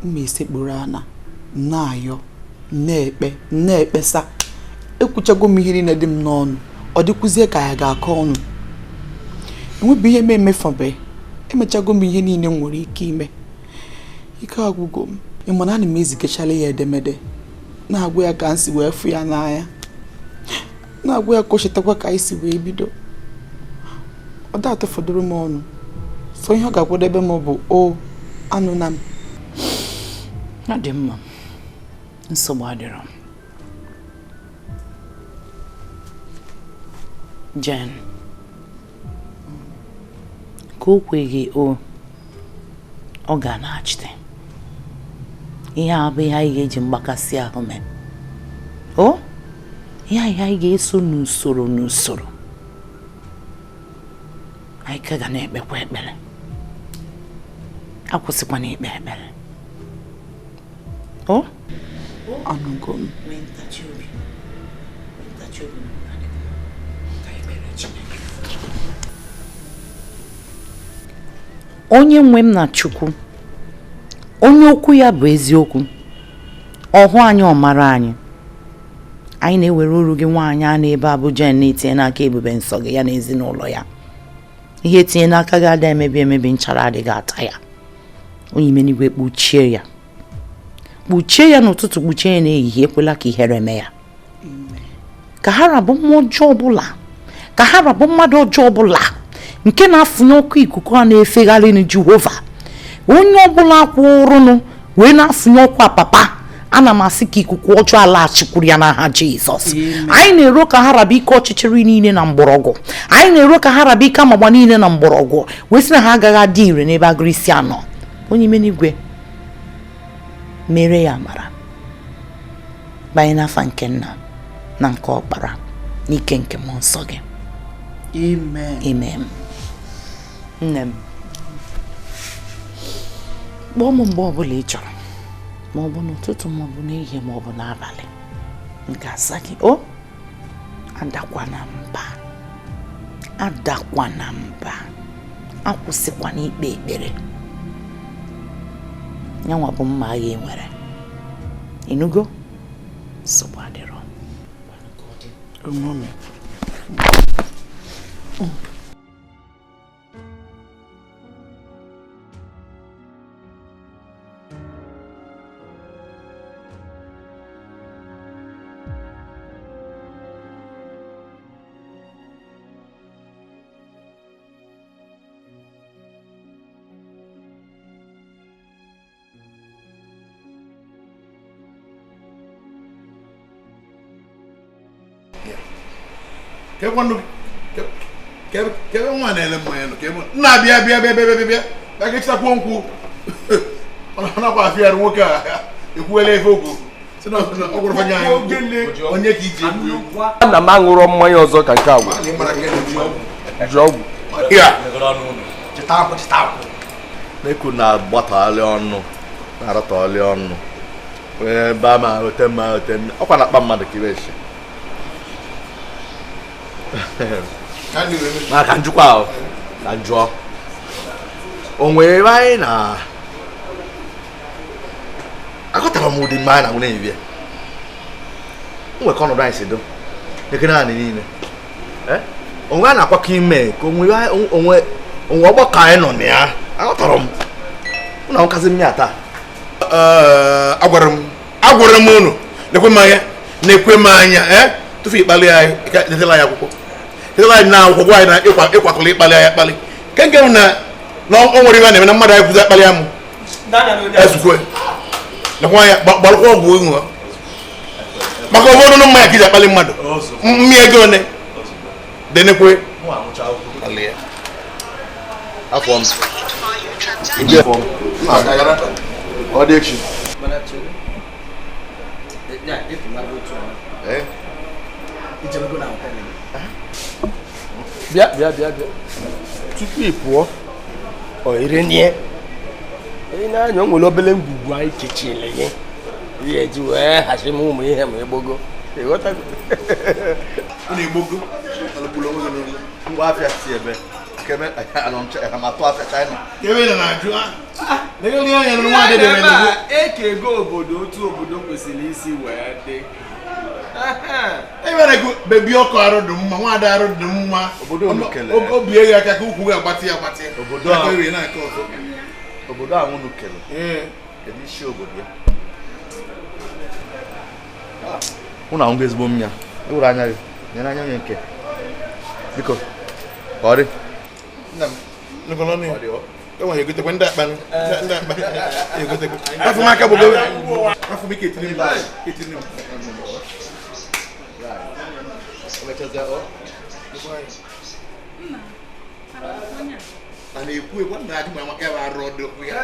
M na-esekpuru ana, m na-ayọ, m na-ekpe, m na-ekpesa. Ekwuchago m ihe niile dị m n'ọnụ, ọ dịkwuzie ka ya ga-akọ ọnụ. Enwebu ihe m emefabe, emechago m ihe niile m nwere ike ime. Ike agwụgo m. Ị ma na ana m ezigachala ya edemede, na-agwa ya ka m si wee fụ ya n'anya, na-agwa ya ka o chetakwa ka anyị si wee bido. Ọ da atụfọdụrụ m ọnụ, so ihe ọ ga-akwadebe m bụ o anụna m. Ọ dị mma, nsogbu adịrọ. Jen, ka o kweghị o, ọ ga-anaghachite. Ihe a bụ ihe anyị ga-eji mgbakasị ahụ mee. O, ihe anyị ga-eso n'usoro n'usoro. Anyị ka ga na-ekpekwa ekpere. Akwụsịkwana ikpe ekpere. O? Anụgo m. Onye nwe m na Chukwu, onye okwu ya bụ eziokwu, ọhụ anyị ọmara anyị. Anyị na-ewere uru gị nwaanyị a na-ebe abụ Jen na-etinye n'aka ebube nsọ gị ya na ezinụlọ ya. Ihe etinye n'aka gị ada emebi emebi, nchara adịghị ata ya. Onye ime n'igwe kpuchie ya. Kpuchie ya n'ụtụtụ, kpuchie ya n'ehihie, ekwela ka ihere mee ya. Ka ha rabụ mmụọ ọjọọ ọbụla Ka ha rabụ mmadụ ọjọọ ọbụla nke na-afụnye ọkụ ikuku a na-efegharị na Jehova. Onye ọbụla kwụrụnụ wee na-afụnye ọkụ apapa, ana m asị ka ikuku ọjọọ alaghachikwuru ya n'aha Jizọs. Anyị na-ero ka ha raba ike ọchịchịrị niile na mgbọrọgwụ. Anyị na-ero ka ha raba ike amagba niile na mgbọrọgwụ, wee sị na ha agaghị adị ire n'ebe agụrụ isi anọ. Onye ime n'igwe mere ya amara, banye n'afa nke nna na nke ọkpara n'ike nke mmụọ nsọ gị. Amen. Amen. Nne m, kpọọ m mgbe ọbụla ị chọrọ, ma ọ bụ n'ụtụtụ, ma ọ bụ n'ehihie, ma ọ bụ n'abalị, m ga-aza gị. O adakwana mba, adakwana mba, akwụsịkwana ikpe ekpere. Nyanwa bụ mma agha e nwere. Ịnụgo? Nsogbu adịrọ. Mommy. Nna bịa bịa bịa bịa bịa bịa bịa chetakwu nkwụ ọ nakwa afịa nwoke a ekwuela efe okwu si na ọ gwụrụ fanya anyị onye ka iji egwu. Ana m aṅụrọ mmanya ọzọ ka nke agwụ ji ọgwụ ya na-ekwu na-agbatagharị ọnụ na-aratagharị ọnụ ebe a ma ote mma ote ọkwa na-akpa mmadụ ka ibe shi ma ka njikwa ahụ ka njụọ o nwere ebe anyị na akọtara m ụdị mmanya na nwunye ebie nwekọ ọnọdụ anyị si do ekere anyị niile onwe a na-akwakọ ime ka onwe onwe ọgbakọ anyị nọ na ya aghọtara m ụna nkazi mmịa taa. Agwara m unu na-ekwe m anya na-ekwe m anya tufu ịkpali anyị detela anyị akwụkwọ detela anyị na akwụkwọ gwa anyị na ịkwakọla ịkpali anyị akpali nke nke na na o nwere ibe a na-eme na mmadụ anyị kwụzi akpali amụ ezukwe nakwa anya gbarụkwa ọgwụ ịṅụ maka ụfọdụ nụ mmanya ka iji akpali mmadụ mmịa ego one denekwe afọ m ọ dị echi. Bịa bịa bịa bịa tupu ị pụọ ọ ire nie ị na-anya o nwere obele ngwugwu anyị kechiri gị ihe eji wee hachi m ụmụ ihe ma egbogo ịghọtago ngwa afịa si ebe keme atụ afịa China eke ego obodo otu obodo kwesịrị isi wee dị. Ebere bebi ọkụ arụ dị mma, nwaada arụ dị mma. Obi eghe aka ka ukwu ga-agbatị agbatị. Obodo a unu kele. Kedu isi obodo ya? Unu ahụgo ezigbo mmịa. Ewuru anya gị, nyere anya onye nke. Biko, ka ọ dị. Nna m, enwere egotekwe ndị akpa ndị akpa egotekwe. Afọ m aka bụ gobe. Afọ m ike etiri m. Etiri m. A na-ekwu ekwu na adị maka ya arụ ọdụ ya.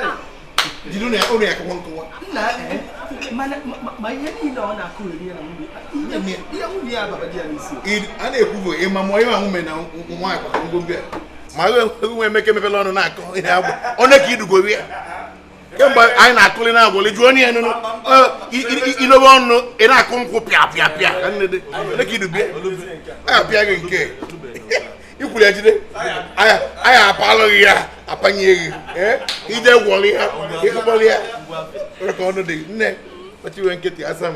Jiri na ụlọ ya akụkọ nkụwa. Ma ihe niile ọ na-akụ eri ya na nwunye. Ihe nwunye ya ababa di ya n'isi. A na-ekwu bụ ịma mụọ ịma nwume na nwaanyị kwakọ ngwongwo ya. Ma nwe emeke emepela ọnụ na-akọ ihe agba. Onye ka idugo ya. Kemgbe anyị na-akụli na-agwụli jụọ onye ya nụnụ ilobe ọnụ ị na-akụ nkwụ pịa pịa pịa ka nne dị onye ka idubie a apịa gị nke ikwuru ya jide anyị apalụghị ya apanye gị ije gwọli ya ịkụkpọli ya ka ọnụ dị nne kpachiwe nkịtị asa m.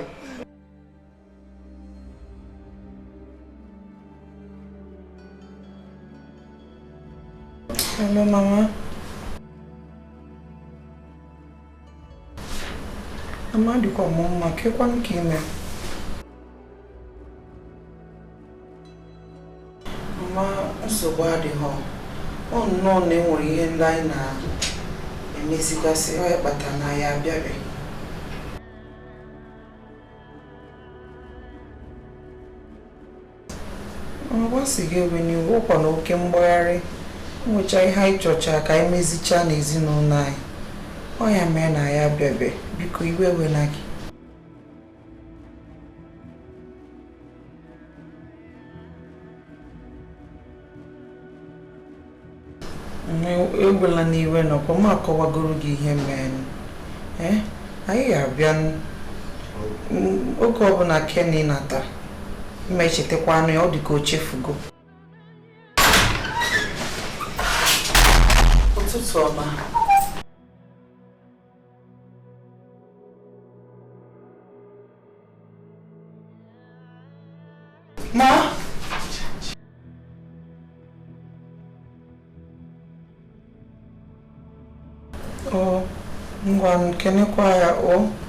Hello, Mama. Mama dịkwa m mma, kekwa m ka ime. Nsogbu adịghị. Ọ nnọọ na enwere ihe ndị anyị na-emezigasị, ọ ya kpatara na ya abịabeghị. Mgbasi gị ewe n'iwu ọkwa na oke mgbagharị nwecha ihe anyị chọcha ka anyị mezichaa n'ezinụlọ anyị. Ọ ya mee na ya abịabe, biko iwe ewela gị. Ewela n'iwe nọkwa m akọwagoro gị ihe mere. Anyị ga-abịa oge ọbụla Kenny nata. Mma echetakwa anụ ya, ọ dị ka o chefugo. Ụtụtụ ọma. Ma ọ ngwa kenekwa ya,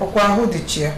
ọkwa ahụ dịchi ya.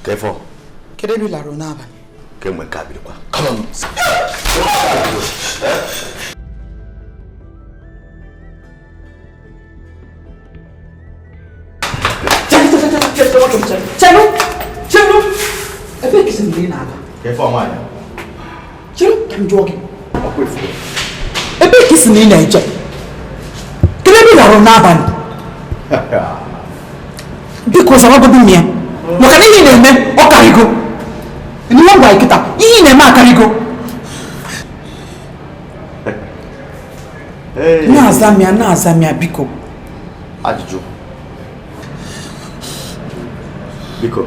Therefore, kedu ebe ị lara n'abalị? Kemgbe nke a birikwa. Come on. Chelu! Chelu! Ebe ka isi mgbe ị na-aga? Therefore, nwaanyị. Chelu, ka m jụọ gị. Ọkwa efu. Ebe ka isi na ị na-eje? Kedu ebe ị lara n'abalị? Biko zawagodu m ya. Maka na ihe ị na-eme ọ karịgo. N'ihe ngwa nkịta, ihe ị na-eme akarịgo. Na-aza m ya, na-aza m ya, biko. Ajụjụ. Biko,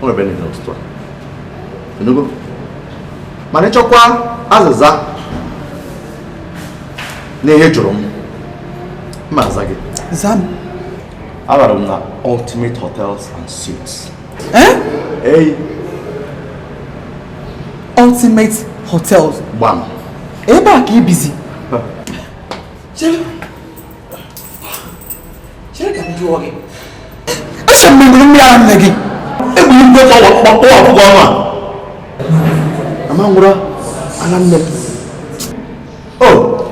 o nwere ebe n'ụtụtụ a. Enugo? Mana ịchọkwa azịza na ihe jụrụ m, mma aza gị. Zaa m. Alara m na Ultimate Hotels and Suites. Eh? Hey. Ultimate Hotels. Gbam. Ebe a ka ị bizi. Chere. Chere ka m jụọ gị. Eche m ṅụrụ mmiri ara nne gị. Egburu mgbe ọkpụkpọ ọnụ a. Ama nwụrụ ala nne m. Oh,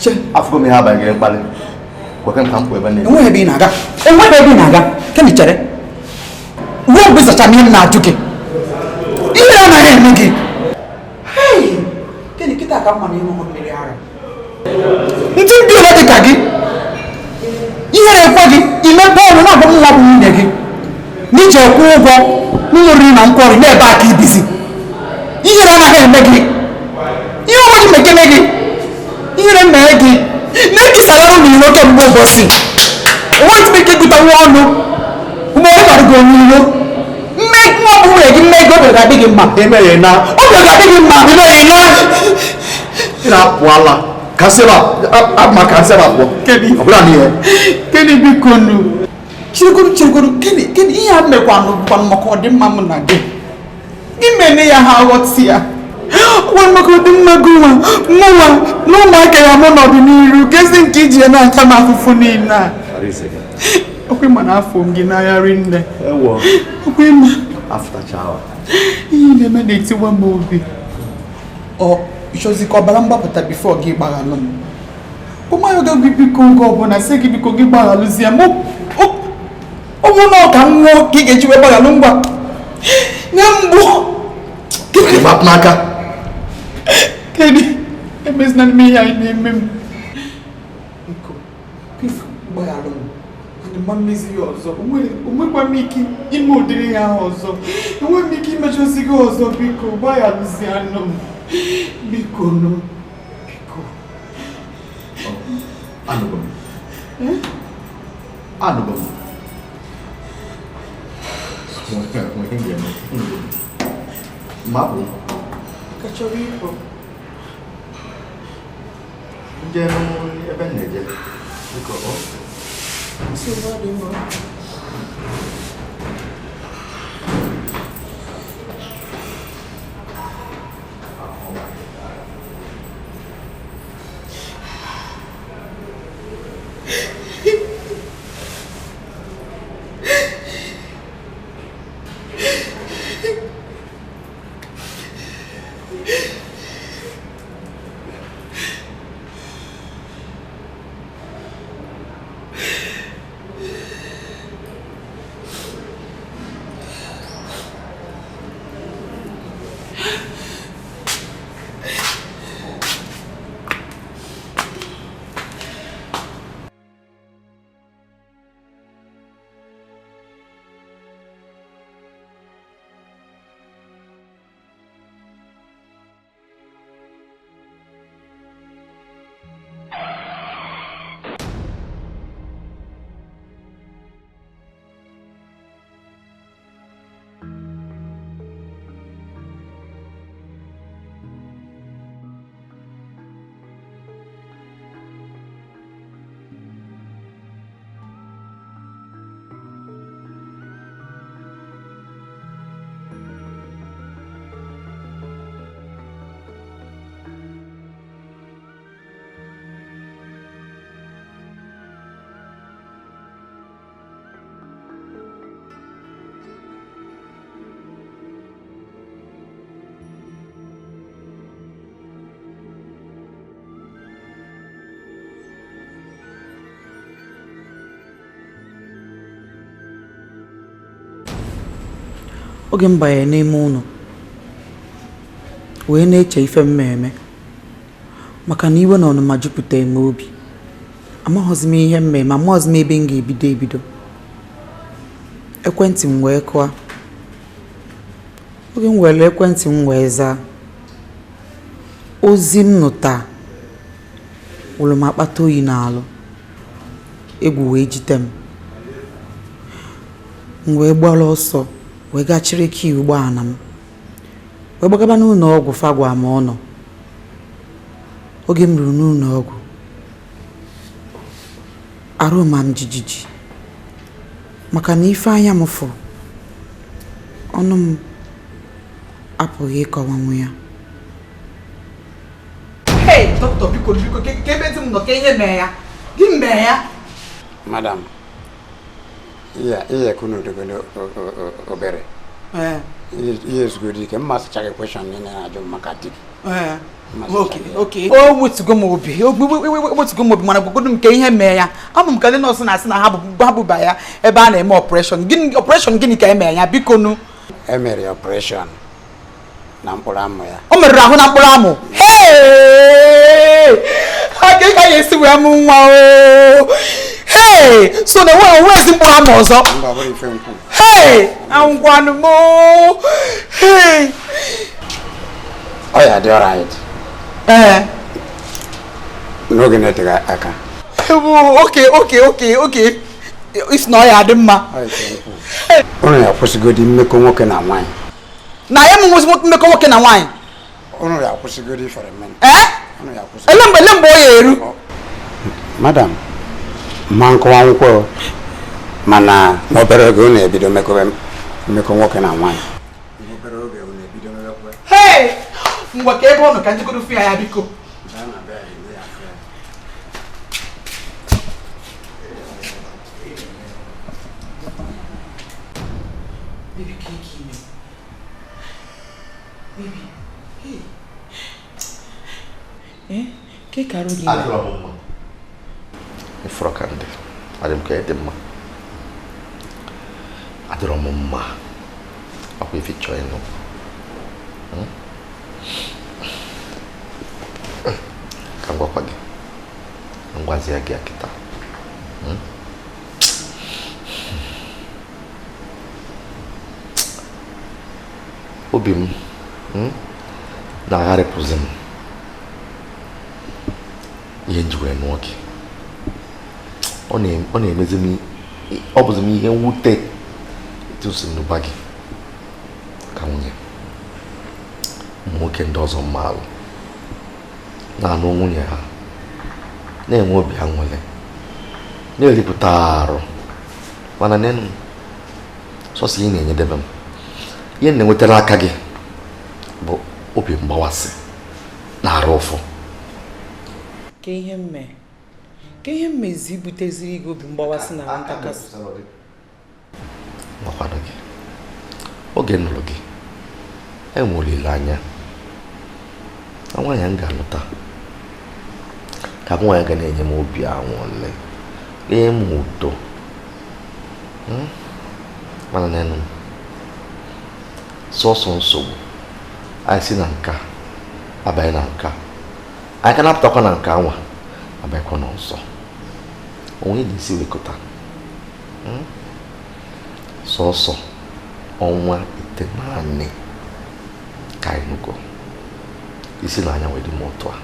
che, afụgo m ihe abalị gị mkpali. Enweghị ebe ị na-aga. Enweghị ebe ị na-aga. Kenny chere. Ruo mgbe ịzacha ihe m na-ajụ gị. Ihe anaghị eme gị. Kenny, kịta ka mma na ịṅụ mmiri ara. Ndị mbi ole dị ka gị. Ihere ekwe gị, imepe ọnụ na-agba nwa bụ nwunye gị. N'ije kwụ ụgwọ n'ụlọ oriri na nkwari n'ebe aka ibizi. Ihere anaghị eme gị. Ihe ọma gị mekene gị. Ihere mee gị. Na-ekisara ụlọ iro kemgbe ụbọchị. Enweghị m ike ịgụta nwa ọnụ. Mgbe ọ gara gị onyinyo. Mme nwa bụ nwunye gị mme gị obi ga-adị gị mma. Imeghe na. Obi ga-adị gị mma. Imeghe na. Ị na-apụ ala. Ka nsị ebe ka nsị ebe pụọ. Ọ bụla n'ihe. Kenny biko nu. Chirigoro chirigoro Kenny Kenny ihe a mekwanụ bụkwanụ maka ọdịmma m na gị. Gị mene ya ha aghọta ya. Nwa maka ọdịmma gị nwa mụnwa na ụmụaka ya mụ n'ọdịnihu kezi nke iji ya na-ata m afụfụ niile a. Ọkwa ịma na afọ m gị n'anya rinne. Ọkwa ịma ihe na-eme na-etiwa m obi. Ọ ịchọzi ka ọbara mgbapụta bifo gị gbaghalụ m. Ụmụanyị ga gị biko oge ọbụla sị gị biko gị gbaghalụzie m. Ọ bụrụ na ọ ka m nwụọ ka ị ga-eji wee gbaghalụ ngwa. Nye mgbu. N'aka. Kedu emezina m ihe anyị na-eme m. Biko, biko gbaghalụ m. Ana m mmezi ya ọzọ. Onwekwa m ike ime ụdịrị ya ahụ ọzọ. Enweghị m ike imechozi gị ọzọ biko gbaghalụzie anụ m. Biko nụ. Biko. Anụgo m. Anụgo m. Mapụ. Ka chọrọ ịpụ. Nje ebe m na-eje. Biko ọ. Nsogbu adịghị. Oge m banyere n'ime ụlọ wee na-eche ife mmemme maka na iwe na ọnụma jupụtara m obi. Amaghọzi m ihe mmemme, amaghọzi m ebe m ga-ebido ebido. Ekwentị m wee kụọ. Oge m were ekwentị m wee zaa, ozi m nụta wụrụ m akpata oyi n'alụ. Egwu wee jite m. M wee gbara ọsọ wee gaa chịrị kii ụgbọala m wee gbagaba n'ụlọ ọgwụ fagwa ma ọ nọ. Oge m ruru n'ụlọ ọgwụ, arụ ma m jijiji maka na ife anya m fụrụ, ọnụ m apụghị ịkọwanwu ya. Hey, dọkịta biko biko ka ebe dị m nọ ka ihe mee ya. Gị mee ya? Madam, ihe kunu dogodo obere. Ihe ezugoro ike mma sịchaghị kweshọn niile na-ajụ maka di gị. Okay. O wetugo m obi, o wetugo m obi mana gwagodo m ka ihe mee ya. Ama m ka ndị nọọsụ na-asị na ha bụba ya ebe a na-eme ọpụreshọn. Gịnị ọpụreshọn gịnị ka eme ya biko nu? E mere ọpụreshọn na mkpụrụ amụ ya. O merụrụ ahụ na mkpụrụ amụ. Hey! Ha ka ị ga-esi wee mụ nwa o. Hey! So na enwe ezi mkpụrụ amụ ọzọ. Mba, ọ bụrụ ife nkwu. Hey! Angwanụ m. Hey! Ọ ya dị ọrait. Ee. N'oge na-eteghị aka. Okay. Isi na ọ ya dị mma. Unu ya akwụsịgodi mmekọ nwoke na nwaanyị. Na ya m nwezi mmekọ nwoke na nwaanyị. Unu ya akwụsịgodi for a minute. Ee? Ele mgbe ọ ya eru. Madam, ma nkọwa nkwụ mana n'obere oge unu ebido mmekọ nwoke na nwaanyị. Hey! Ngwa ka ebe ọ nọ ka njikọrọ fụ ya biko. Baby, can you kill me? Baby, hey. Eh? Ke karo gị? Adịrọ m mma. Ịfụrụ ka ndị adị m ka ịdị mma. Adịrọ m mma. Ọkwa ife chọọ ịnụ. Ka m gwakwa gị. M gwazie gị kịta. Obi m na-agharịpụzi m ihe nji wee nụọ gị. Ọ na-emezi m, ọ bụzi m ihe mwute etu si nụba gị ka nwunye ụmụ nwoke ndị ọzọ mma alụ na-anụ nwunye ha na-enwe obi aṅụrị na-eripụta arụ, mana nenu sọsọ ihe na-enyedebe m ihe na-enwetara aka gị bụ obi mgbawasị na arụ ụfụ. Ka ihe mme ka ihe mmezi buteziri gị obi mgbawasị na ntakasị. Nwakwado gị oge nụrụ gị enwe olileanya na nwaanyị m ga-alụta ka nwaanyị ga na-enye m obi aṅụrị, nye m udo. Mana nenu sọsọ nsogbu anyị si na nka abanye na nka, anyị ka na-apụtakwa na nke anwa abanyekwa n'ọzọ. Onwe na-esi wekọta sọsọ ọnwa 9 ka anyị nụgo isi na anya wee dị m otu a.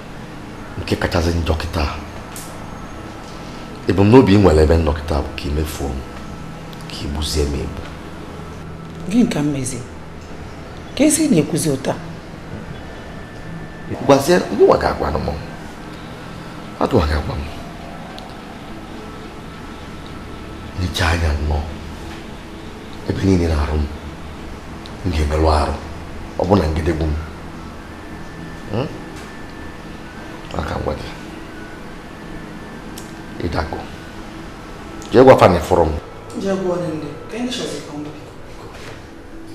Nke kachasị njọ kịta, ebumnobi ị nwere ebe nnọ kịta bụ ka imefuo m, ka igbuzie m egbu. Gị nka mmezi ka esi na-ekwuzi ụta? Gwazie ndị nwa ga-agwa m, adụwa ga-agwa m. Nyecha anya nnọọ ebe niile na-arụ m, m ga-emerụ arụ ọbụna ngedegbu m. Aka ngwa gị ịdago jee gwa fani fụrụ m.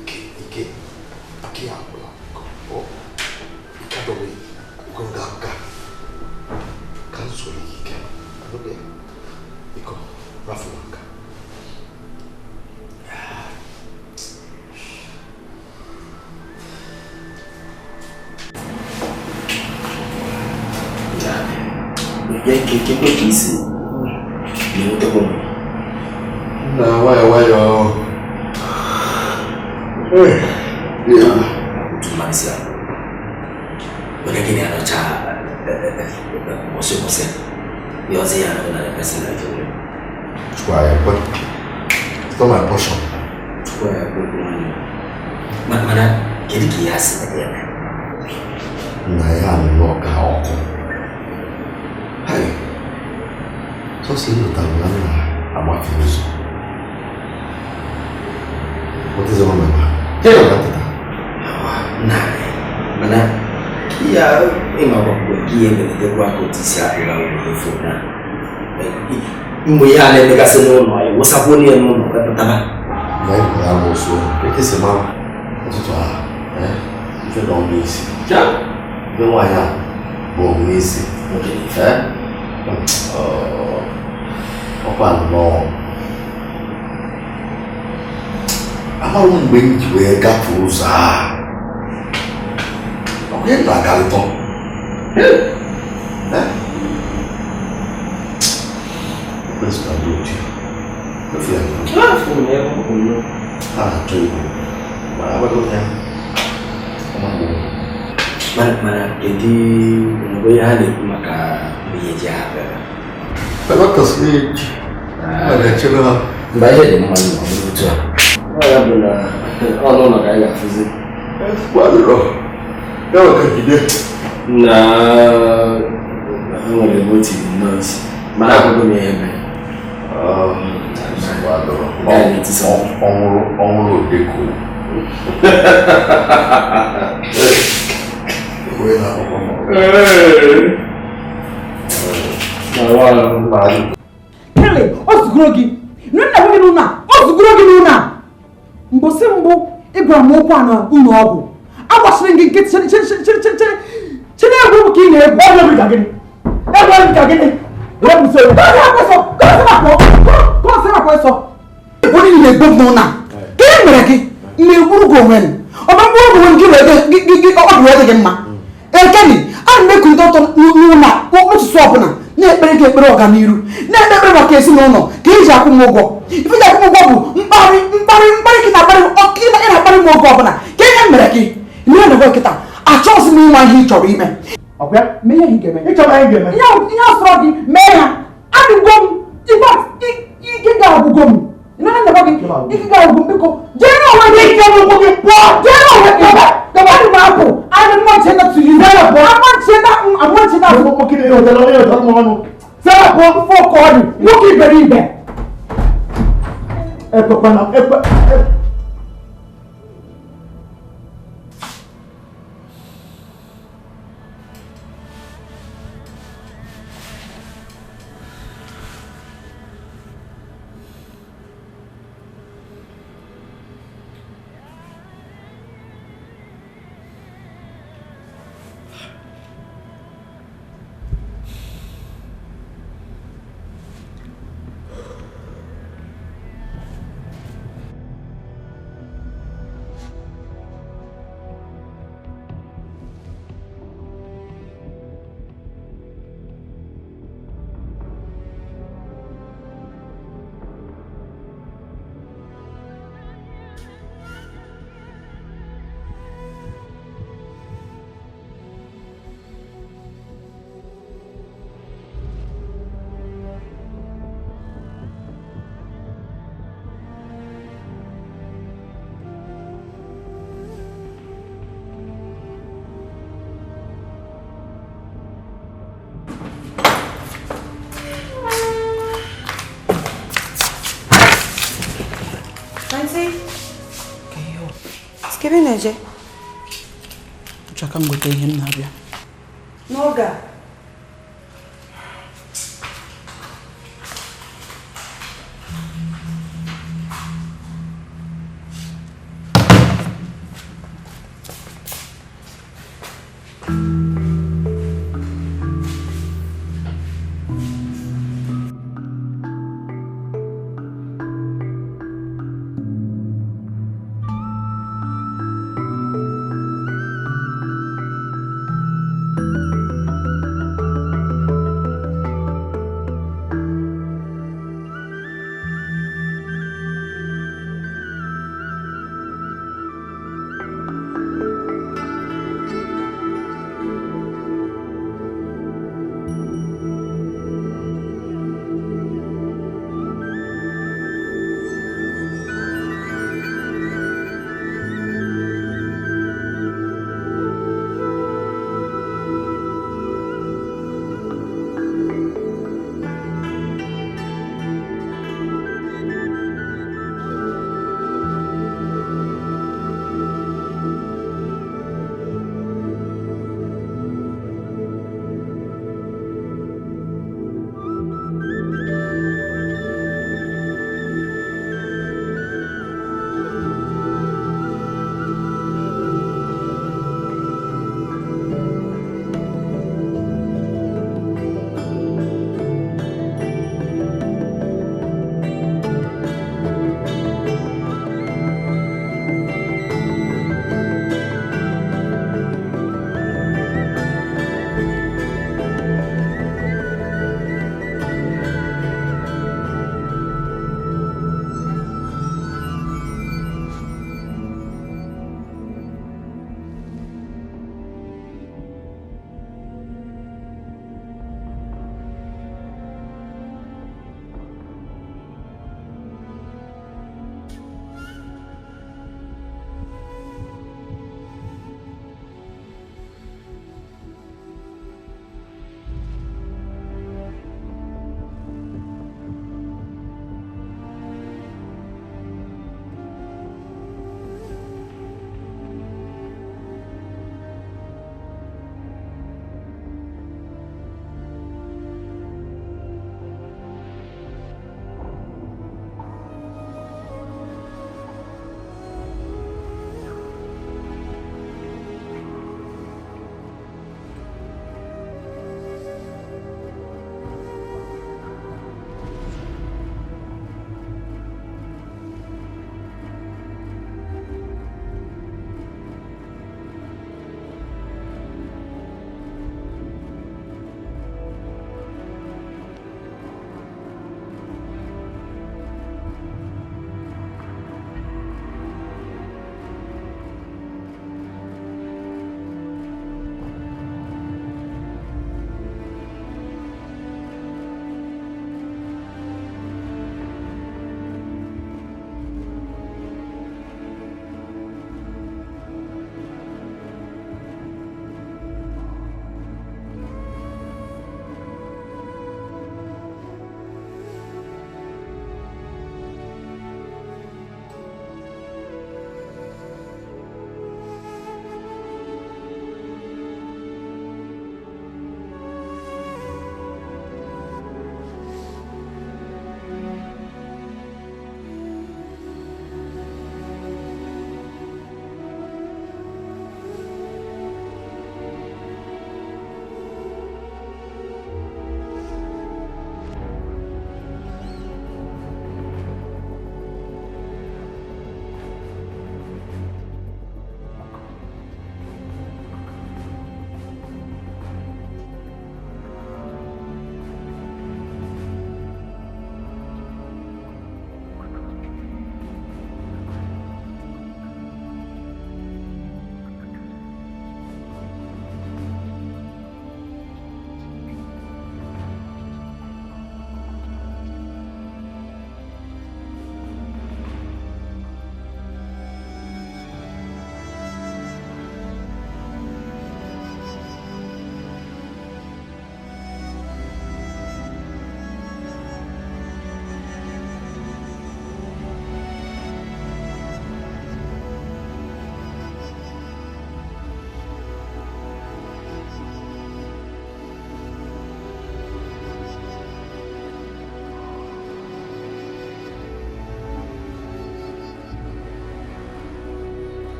Ike ike agwụla, ike adọghị ogologo aka ka m soro ike adọghị iko rafu aka. Kekwe ka isi na-enwetakwa m. Na nwayọ nwayọ. Otu mmadụ si ahụ. Onye gịnị anọcha ụbọchị ụbọchị ya ọzọ ya anọghị na epesi na ike. Chukwu ya ekwe. It's not my portion. Chukwu ya ekwe okwu nwanne. Mana kedu ka ihe a si na ya? Nna ya nnọọ ka ọkụ. Sọsọ ịlụtara na nna agbafe ụzọ. What is wrong with her? Jee na ntịta. Nna, mana ya ịmakwa mgbe gị ihe melidekwa aka otu isi akpụla ụlọ efu na mgbe ihe a na-emegasị n'ụlọ ịwụsakwa onye n'ụlọ wepụtaba. Na ịpụrụ amụsụ ekesi ma ụtụtụ a ife na ọnụ isi. Mgbe nwaanyị a bụ ọnụ isi. Ọkwa nnọọ amaghị m mgbe m ji wee gafee ụzọ a. Ọkwa ihe na-agalịtọ. Ekwesịrị ndị otu efu ya ha na-achọ igbo mana agwaghị ya ọma mgbe. Mana kedu mgbe ha na-ekwu maka ihe ji ha bịara? Mgbe ihe dị mma n'otu a ọ ya bụ na ọnụ ụlọ ka anyị ga-afụzi. Na nwere ebe o tiri nnọọ mana akwụkwọ m ihe mere. Ọnwụrụ odeko. Kelly, o zugoro gị nne nna gị n'ụlọ a o zugoro gị n'ụlọ a mbọsị mbụ ị gwara m okwu a na ụlọ ọgwụ agbasịrị gị nkịtị chere egwu bụ ka ị na-egwu onye na-egbu m n'ụlọ a gịnị mere gị na-egburu gị onwe m ọ bụ mkpụrụ onwe gị ọ bụ gị mma ekeni a na-ekulite ọtọ n'ụlọ a ụtụtụ ọbụla na-ekpere gị ekpere ọganiru na-ekpe ekpere maka ezinụlọ ka iji akwụ m ụgwọ ife ji akwụ m ụgwọ bụ mkparị mkparị mkparị gị na-akparị ị na-akparị m oge ọbụla ka ihe mere gị n'ihe na kịta achọghịzị m ịnwa ihe ị chọrọ ime mee ihe ị ga-eme ihe asọrọ gị mee ya adịgo m ike ga-agwụgo m ike ga-agwụ m biko jee n'onwe gị ike ụkwụ gị pụọ jee n'onwe gị adị m apụ adị m ncheta to you nwoke iberibe Kebe na-eje? Chọka m gote ihe m na-abịa. N'oge a?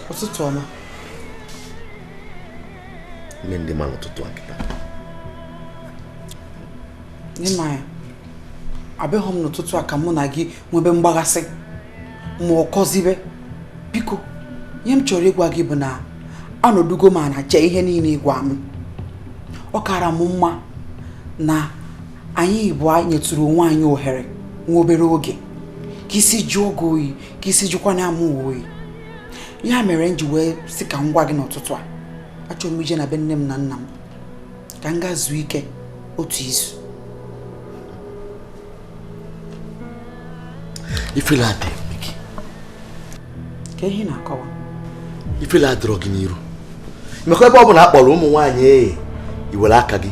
Ụtụtụ ọma. Nne ndị ma n'ụtụtụ a kịta. N'ịma ya, abịaghị m n'ụtụtụ a ka mụ na gị nwebe mgbaghasị ma ọ kọzibe. Biko, ihe m chọrọ ịgwa gị bụ na anọdugo m ana chee ihe niile ịgwa m. Ọ kara m mma na anyị bụ nyetụrụ onwe anyị ohere nwa obere oge ka isi jụọ gị oyi, ka isi jụkwana m oyi. Ya mere m ji wee sị ka m gwa gị n'ụtụtụ a, achọrọ m ije na be nne m na nna m ka m gaa zuo ike otu izu. Ifele adịghị gị. Ka ihe na-akọwa. Ifele adịrọ gị n'iru. Mekwa ebe ọ bụla a kpọrọ ụmụ nwaanyị ee, i were aka gị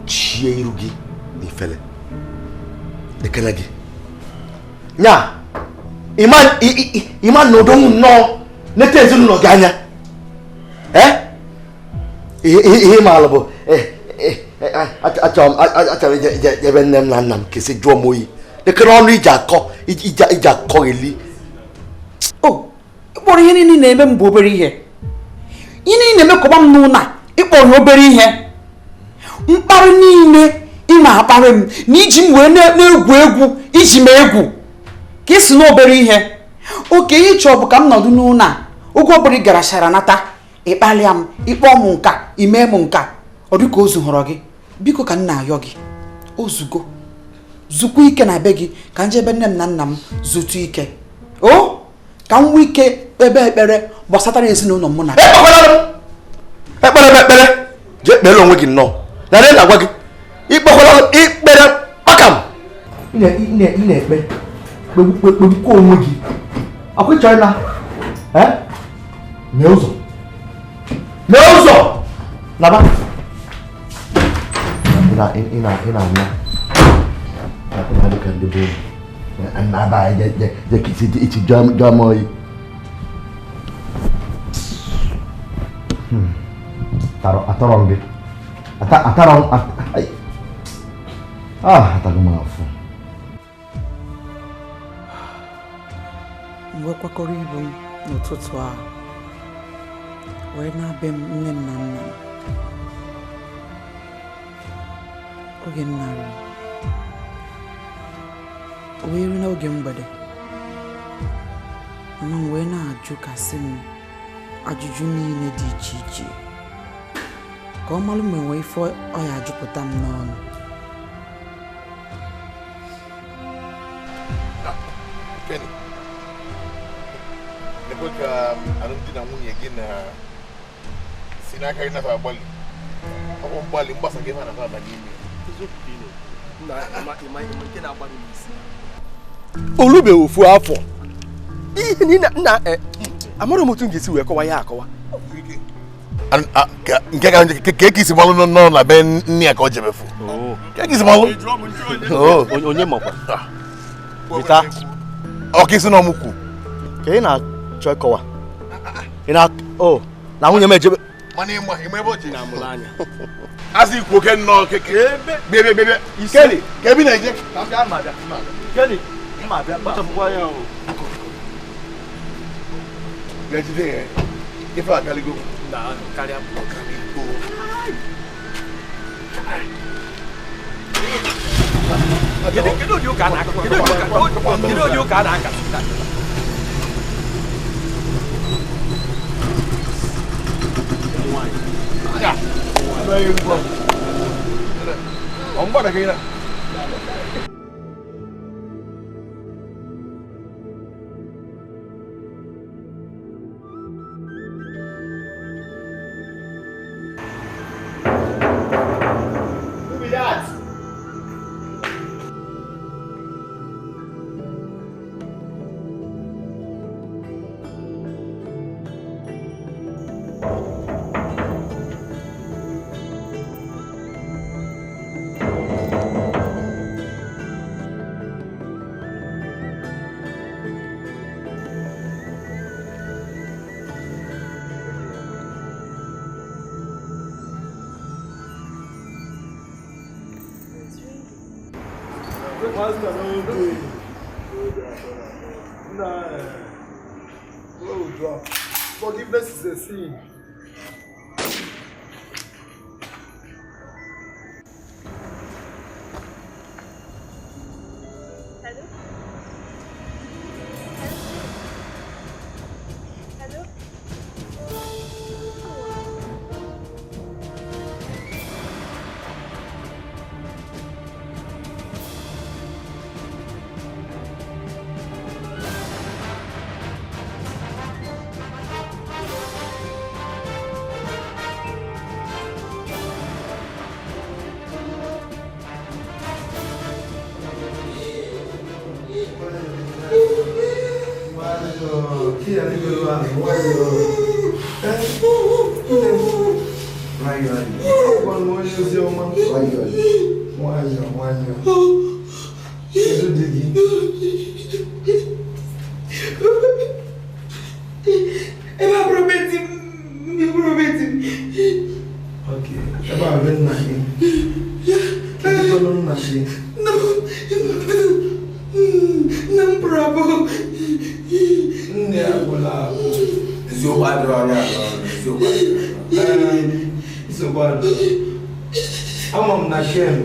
kpuchie iru gị n'ifele. Ekele gị. Nya, ịma na odonwu nnọọ nete ezinụlọ gị anya. Ihe maala bụ achọrọ ije ebe nne m na nna m kesị jụọ m oyi. Lekere ọnụ iji akọ iji akọgheli. O, ịkpọrọ ihe niile na-eme m bụ obere ihe. Ihe niile na-emekọba m n'ụlọ a, ịkpọrọ obere ihe. Mkparị niile ị na-akparị m na iji m wee na-egwu egwu, iji m egwu ka ị si na obere ihe. Oke ihe ịchọ bụ ka m nọdụ n'ụlọ a, oge ọbụla ị garachara nata, ịkpalịa m, ịkpọ m nka, ime m nka, ọ dị ka o zuhọrọ gị. Biko ka m na-ayọ gị, ozugo. Zukwa ike na be gị ka njebe nne m na nna m zụtụ ike. O ka m nwee ike kpebe ekpere gbasatara ezinụlọ m na ekpere m ekpere jee kpere onwe gị nnọọ. Na na-agwa gị ikpekwala ikpere kpakam. Ị na-ekpe kpegbukwa onwe gị. Akwa ịchọ ịla mee ụzọ. Mee ụzọ naba. Ị na-ana atọrọ m gị. Atọrọ m. Ataghị m afọ. Mgbe kwakọrọ ibu m n'ụtụtụ a wee na-abịa m nne m na nna m. Oge m narị wee ru n'oge mgbede, mama m wee na-ajụkasị m ajụjụ niile dị iche iche ka ọ malụ ma enwee ife ọ ya ajụpụta m n'ọnụ. Kenny, lekwe ka alụmdi na nwunye gị na si n'aka gị nafa agbalị. Ọ bụ mgbalị mgbasa gị ha nafa aba n'ime. Olube ofu afọ ihe niile na amara m otu m ga-esi wee kọwa ya akọwa. Nke ka ka isi malụ nọ na be nne ya ka ọ jebefu. Ka isi malụ. Onye makwa. Bita. Ọ ka isi na ọmụkwu. Ka ị na-achọ ịkọwa. Ị na o na nwunye m ejebe. Mana ịma ebe ọ ji. Na-amụrụ anya. Asị ikwu oke nnọọ keke. Bịa bịa bịa. Kenny, ka ebe ị na-eje? Ka m bịa ma bịa. Kenny, mma bịa kpachapụkwa ya o. Bịa jide ya. Ife akaligo. Na karịa akaligo. Kedu ụdị ụka a na-aka? Kedu ụdị ụka a na-aka? Who be that? Master no dey. Nah. Oh, drop. Forgiveness is a sin. Hello? Hello? Ama m na Shem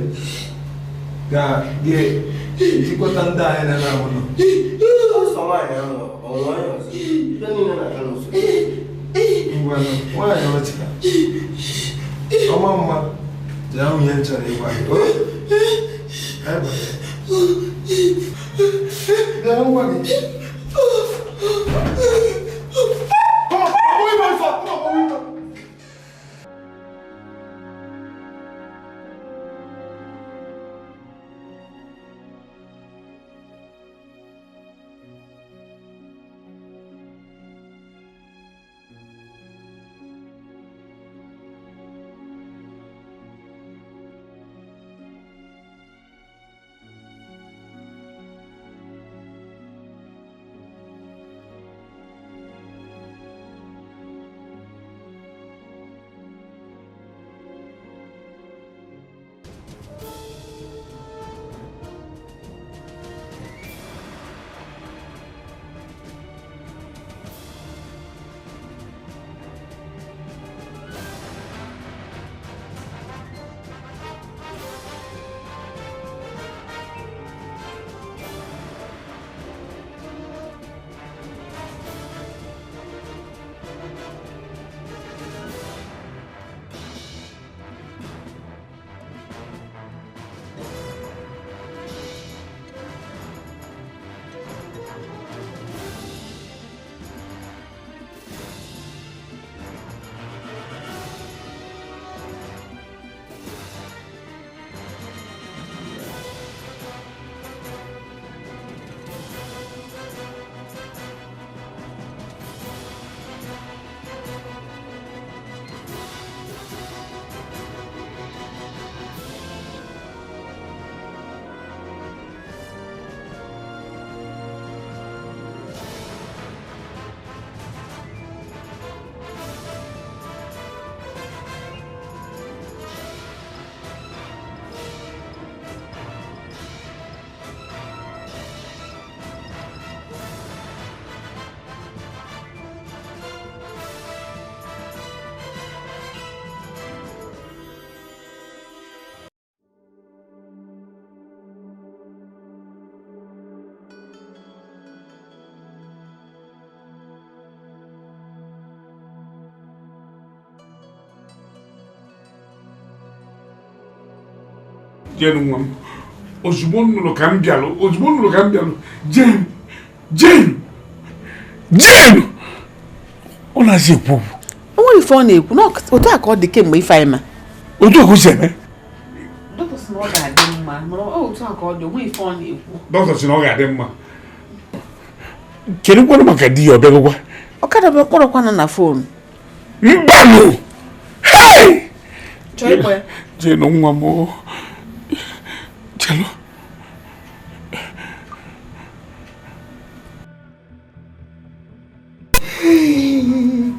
ga-ejikọta ndị anyị na ụlọ. Ngwanụ, nwaanyị ọcha. Ọma mma, jee hụ ihe m chọrọ ịgwa gị. Bịa ngwa gị. Jenu nwa m, ozugbo m nụrụ ka m bịalụ, ozugbo m nụrụ ka m bịalụ, Jenu, Jenu, Jenu! Ọ na-azị ekwu okwu. O nwere ife ọ na-ekwu, na otu a ka ọ dị kemgbe ife anyị ma. Otu a ka o si eme? Dọkịta sị na ọ ga-adị mma, mana otu a ka ọ dị, o nwere ife ọ na-ekwu. Dọkịta sị na ọ ga-adị mma. Kedu kwanụ maka di ya ọ bịagokwa? Ọ ka dabere kpọrọkwanụ na fon. Mbanụ! Hei! Chọọ ịkpọ ya. Jenu nwa m o. Chelo.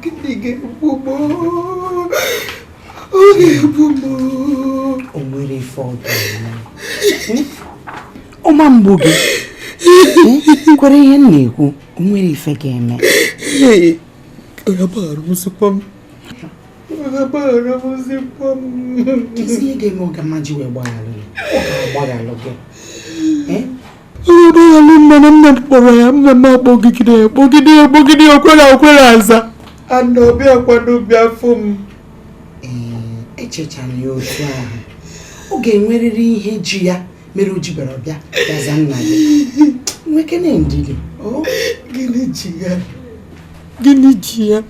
Gịnị ga-egbu m? Ọ ga-egbu m. O nwere ife ọ ga-eme. Ọma mgbu gị kwere ihe m na-ekwu o nwere ife ga-eme. Kezi ihe ga-eme ọ ga-ama ji wee gbaghalụ gị. Ọ ga-agbaghalụ gị. Ọgbaghalụ mana nna m kpọrọ ya nna m akpọgide ya kpọgide ya kpọgide ya okwere okwere aza. Ana ọbịa kwado bịa fụ m. Ee, echechara ya otu ahụ. Ọ ga-enwerịrị ihe ji ya mere o ji bịara ọbịa gaza nna gị. Nwekene ndidi. Gịnị ji ya? Gịnị ji ya?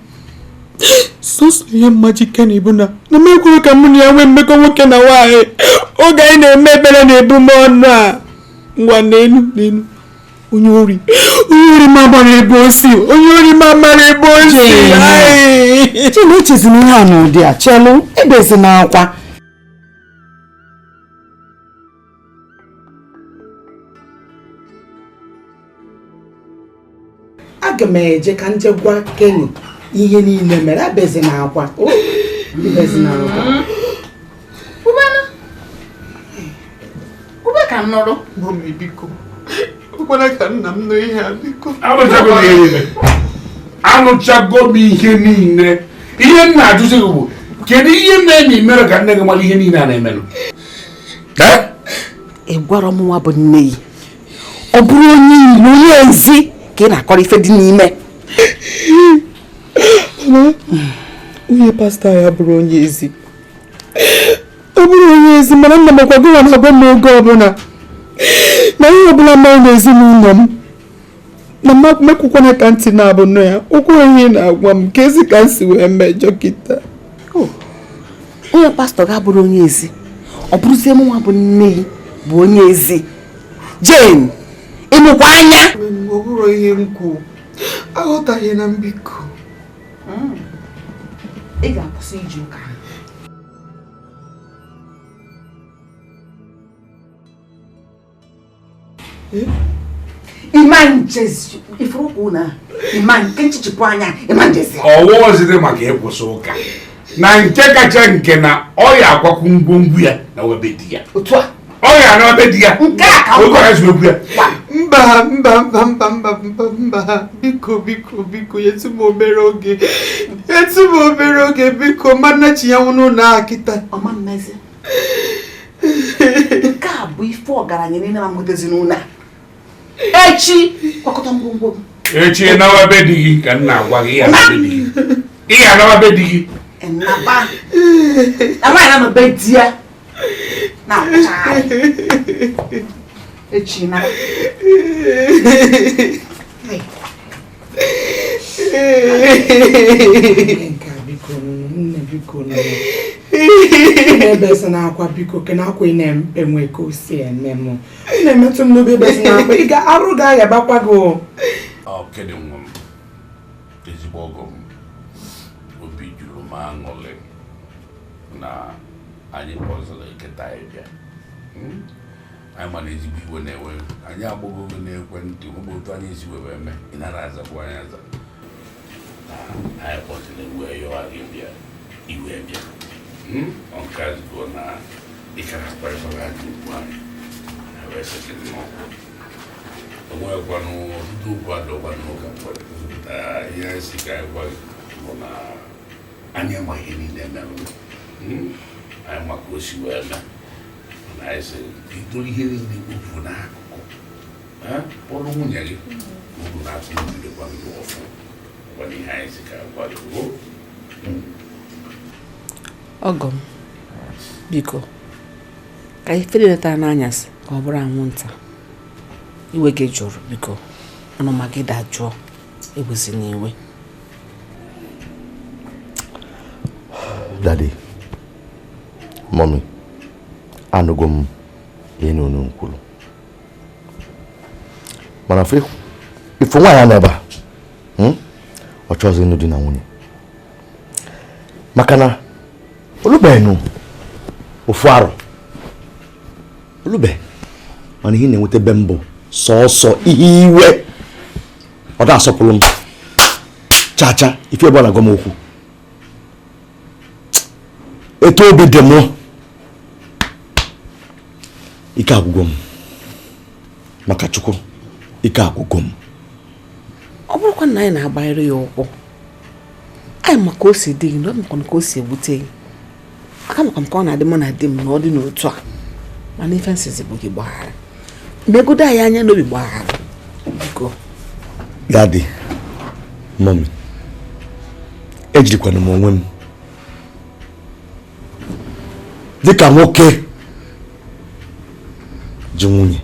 Sọsọ ihe mmaji Kenny bụ na m ekwuru ka mụ na ya nwee mmekọ nwoke na nwaanyị oge anyị na-eme ekpere na-ebu m ọnụ a. Ngwa n'elu n'elu onye ori ma mara ebe o si onye ori ma mara ebe o si. Chima echezina ihe a n'ụdị a chelu ebezina akwa. Aga m eje ka nje gwa Kenny ihe niile mere ebezina akwa. Ebezina akwa. Ube ka m nọrọ. Mami biko. Ekwekwana ka nna m nụ ihe a biko. Anụchago m ihe niile. Ihe m na-ajụzi gị bụ kedu ihe mere na imere ka nne gị mara ihe niile a na-emenụ? Ị gwara m nwa bụ nne ya. Ọ bụrụ onye ilu onye ezi ka ị na-akọrọ ife dị n'ime. Onye pastọ ya bụrụ onye ezi. Ọ bụrụ onye ezi mana nna m akwago na agwa m oge ọbụla na ihe ọbụla mere n'ezinụlọ m na mekwukwana ka ntị na-abụ nọ ya okwu ihe na-agwa m ka ezi ka m si wee mejọ kịta. Onye pastọ ga-abụrụ onye ezi ọ bụrụzie m nwa bụ nne ya bụ onye ezi. Jane, ịmụkwa anya. Ọ bụrụ ihe m kwuo aghọtaghị na mbiko. Ị ga-akwụsị iji ụka. Ọwụwa maka ịkwụsị ụka na nke kacha nke na ọ ya akwakwu ngwongwo ya na webe di ya. Otu a. Ọ ya na webe di ya. Nke a ka ọ ya. Mba mba mba mba mba mba mba biko biko biko yetu m obere oge yetu m obere oge biko mmanụ chi ya nwụrụ na akịta. Ọma mmezi. Nke a bụ ife ọgaranya niile ma nwetezi n'ụlọ a. Echi kwakọta ngwongwo m. Echi nawa be di gị ka m na-agwa gị ya na be di gị. Ị ga-anawa be di gị. Nnaba. Na nwaanyị na be di ya. Na-akwụchagharị. Echi na. Nke a biko nne biko nne. Ebezina akwa biko ke na akwa ị na-enwe ka o si eme m. Ị na-emetụ m n'obi ebezina akwa ị ga-arụ ga-ayabakwa gị o. Ọ kedụ nwa m ezigbo ọgọ m obi juru m aṅụrị na anyị kpọziri nkịta anyị bịa. Anyị ma na ezigbo iwe na-ewe anyị agbọgo gị n'ekwentị nwebe otu anyị esi wee eme ị nara azakwa anyị aza na anyị kpọziri wee yọọ gị bịa iwe bịa. Ọ nke azụgo na ịkara akparịkpara anyị ugbu anyị wee sị gị nnọọ. O nwekwanụ ọtụtụ okwu adọkwa n'ụka mgbede. Ihe anyị si ka anyị gwa gị bụ na anyị amaghị ihe niile merụ. Anyị ma ka o si wee mee. Mana anyị sị bidoro ihe niile kpofu n'akụkụ. Kpọrọ nwunye gị ka uru na-atụ mbidokwa ndụ ọfụ. Gwana ihe anyị si ka anyị gwa gị. Ọgọ m biko ka ife letara n'anyasị ka ọ bụrụ anwụnta iwe gị jụrụ biko ọnụma gị dajụọ ewezina iwe. Daddy, Mommy, anụgo m ihe unu kwuru mana ifu nwaanyị nọ ebe a ọ chọghịzị ịnụ di na nwunye maka na olubeghị ofu arọ olube mana ihe na-enweta be mbụ sọọsọ ihe iwe ọ da-asọpụrụ m chacha ife ebe ọ na-agwa m okwu etu obi dị m ike agwụgwọ m. Maka Chukwu, ike agwụgo m. Ọ bụrụkwa na anyị na-agbanyere ya ụkwụ, anyị maka o si dị gị na ọ makwa ka o si ebute gị. Aka makwa m ka ọ na-adị mụ na di m na ọ dị n'otu a. Mana ife nsizi bụ gị gbaghara. Megodo anyị anya n'obi gbaghara. Biko. Daddy, Mommy, ejirikwana m onwe m dịka nwoke ji nwunye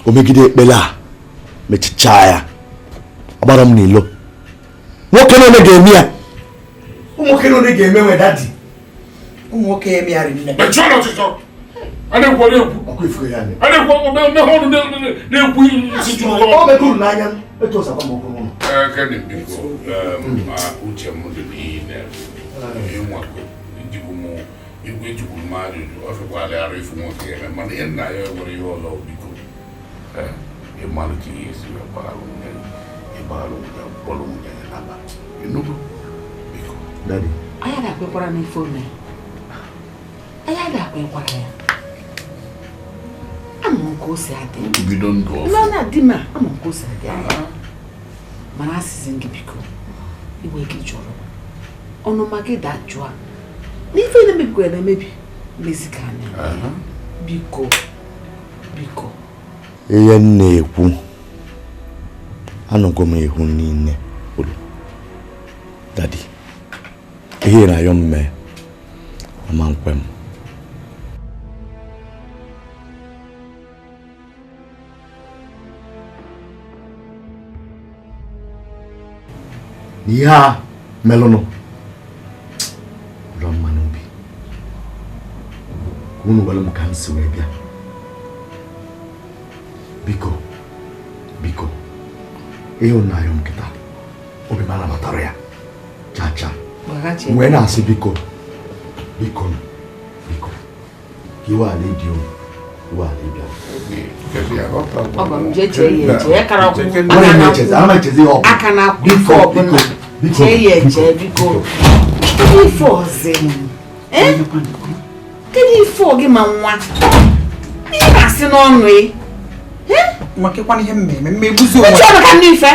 o megide ekpere a mechichaa ya ọgbara m n'ilo nwoke na-eme ga-eme ya ụmụ nwoke na ga-eme nwe daddy ụmụ nwoke emegharị nne mechie ọnụ ọchịchọ a na-ekwu a na-ekwu na-ekwu isi juru ọ megoro n'anya etu ọzọ agba m okwu n'ụlọ. Kenny biko uche m dị n'ihi na ịnwako ijikwu m igwe ejikwu m ajụjụ ọ fekwala arụ ifu nwoke eme mana ihe nna ya nwere ihe ọzọ biko ịmalụ ka ihe esi wee gbara nwunye ịgbara nwunye kpọrọ nwunye ya n'aba ịnụgo biko. Daddy, anyị ga-akwekwara n'ife o mere. Anyị ga-akwekwara ya. Ama m ka o si adị. Bido ndụ ọfụ. Nọ na di m a, ama m ka o si adị anya. Mana asịsị gị biko, iwe gị jụrụ. Ọnụma gị dajụa. N'ife na-emebikwara na-emebi, mezi ka anya. Biko, biko. Ihe m na-ekwu, anụgo m ihu niile olu. Daddy, ihe na-ayọ m mee, ọma nkwe m. Ihe a melụnụ ụlọ mma n'obi ka unu gwara m ka m si wee bịa. Biko, biko, ihe unu na-ayọ m kịta, obi m anabatara ya cha cha. Wee na-asị biko, biko, biko, ka iwe ala ịdị o, iwe ala ịbịa. Ọgọ m jee chee ya eche, ya kara ọkwụ. Aka na-akwụ ife ọbụla. Chee ya eche, biko. Kedu ife ọzọ? Kedu ife gị ma nwa? Ihe na-asị n'ọnụ ị? Makekwana ihe mmemme mmegbuzi onwe. Uche ọbụka n'ife.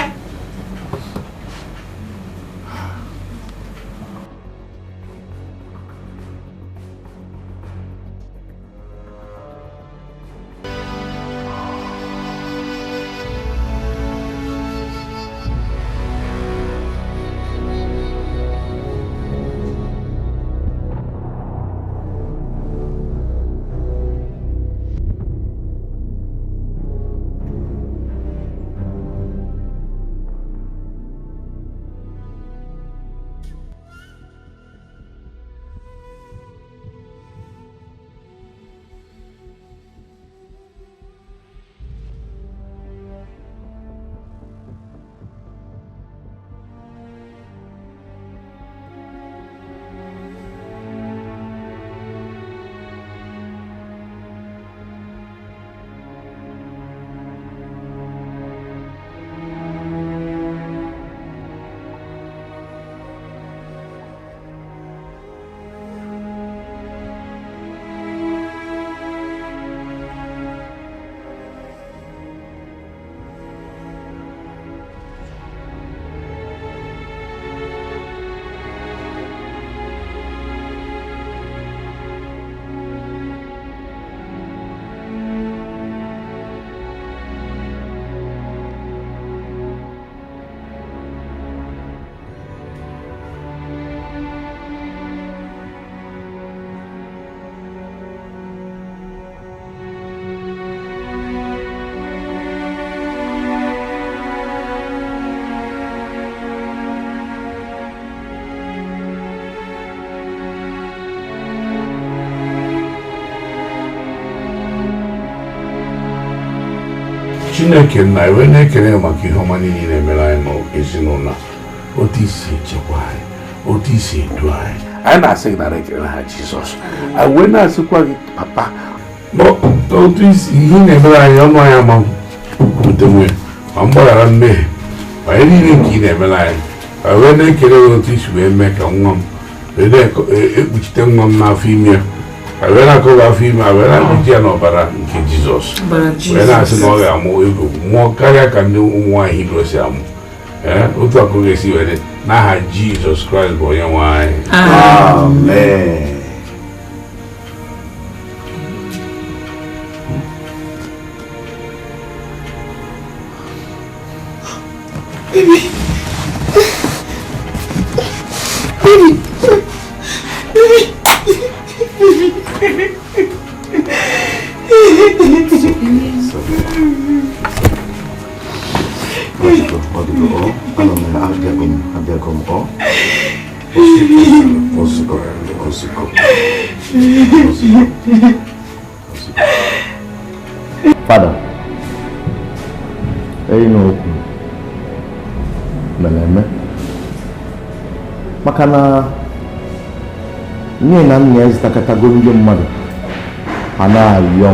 Chineke nna iwe na-ekele maka ihe ọma niile na-emere anyị n'ezinụlọ, otu isi echekwa anyị, otu isi edu anyị. Anyị na-asị gị nara ekele ha Jizọs. Anyị wee na-asịkwa gị papa otu isi ihe na-emere anyị ọnụ anyị ama kwupụta nwe ma mgbaghara mmehie ma ihe niile nke ị na-emere anyị. Anyị wee na-ekele gị otu isi wee mee ka nwa m wee na-ekpuchite nwa m n'afọ ime ya. Wee na-akọba afọ ime a wee na-akpụta ya n'ọbara nke Jizọs, wee na-asị na ọ ga-amụ ego mụọ karịa ka ndị ụmụ nwaanyị Hibru si amụ. Ee, otu a ka ọ ga-esi were n'aha Jizọs Kraịst bụ onye nwe anyị. Amen. Baby. Baby. Baby. Baby. Abịago m, ọ ozugbo ozugbo. Fada, enyi na okwu mere eme maka na nne na nna ya zụtakọtago ndị mmadụ ha na-ayọ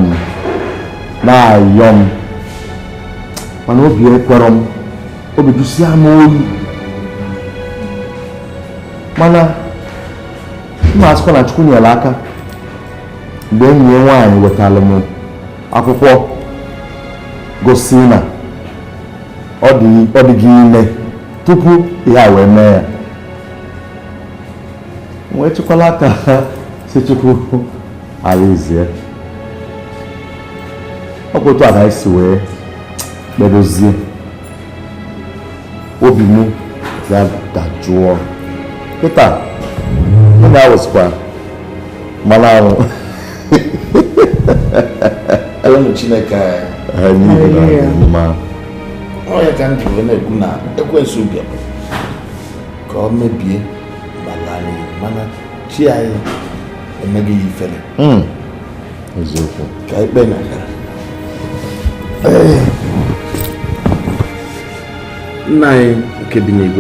m mana obi ekwerọ m, obi jụsịa m oyi, mana m na-asịkwa na Chukwu nyere aka mgbe enyi ya nwaanyị wetara m akwụkwọ gosi na ọ dị gị ime tupu ihe a wee mee ya. Wee chekwala aka si Chukwu alaezie. Ọ bụ otu a ka anyị si wee kpedozie obi m ya dajụọ. Kịta ị na-awụsịkwa mmanụ aṅụ. Elenu Chineke anyị mma. Ọ ya ka m ji wee na-ekwu na ekwensu bịara ka ọ mebie ma laa n'iyi, mana chi anyị emeghị ya ifere. Eziokwu. Ka ikpe na-agara. Nna anyị nke bi n'igwe,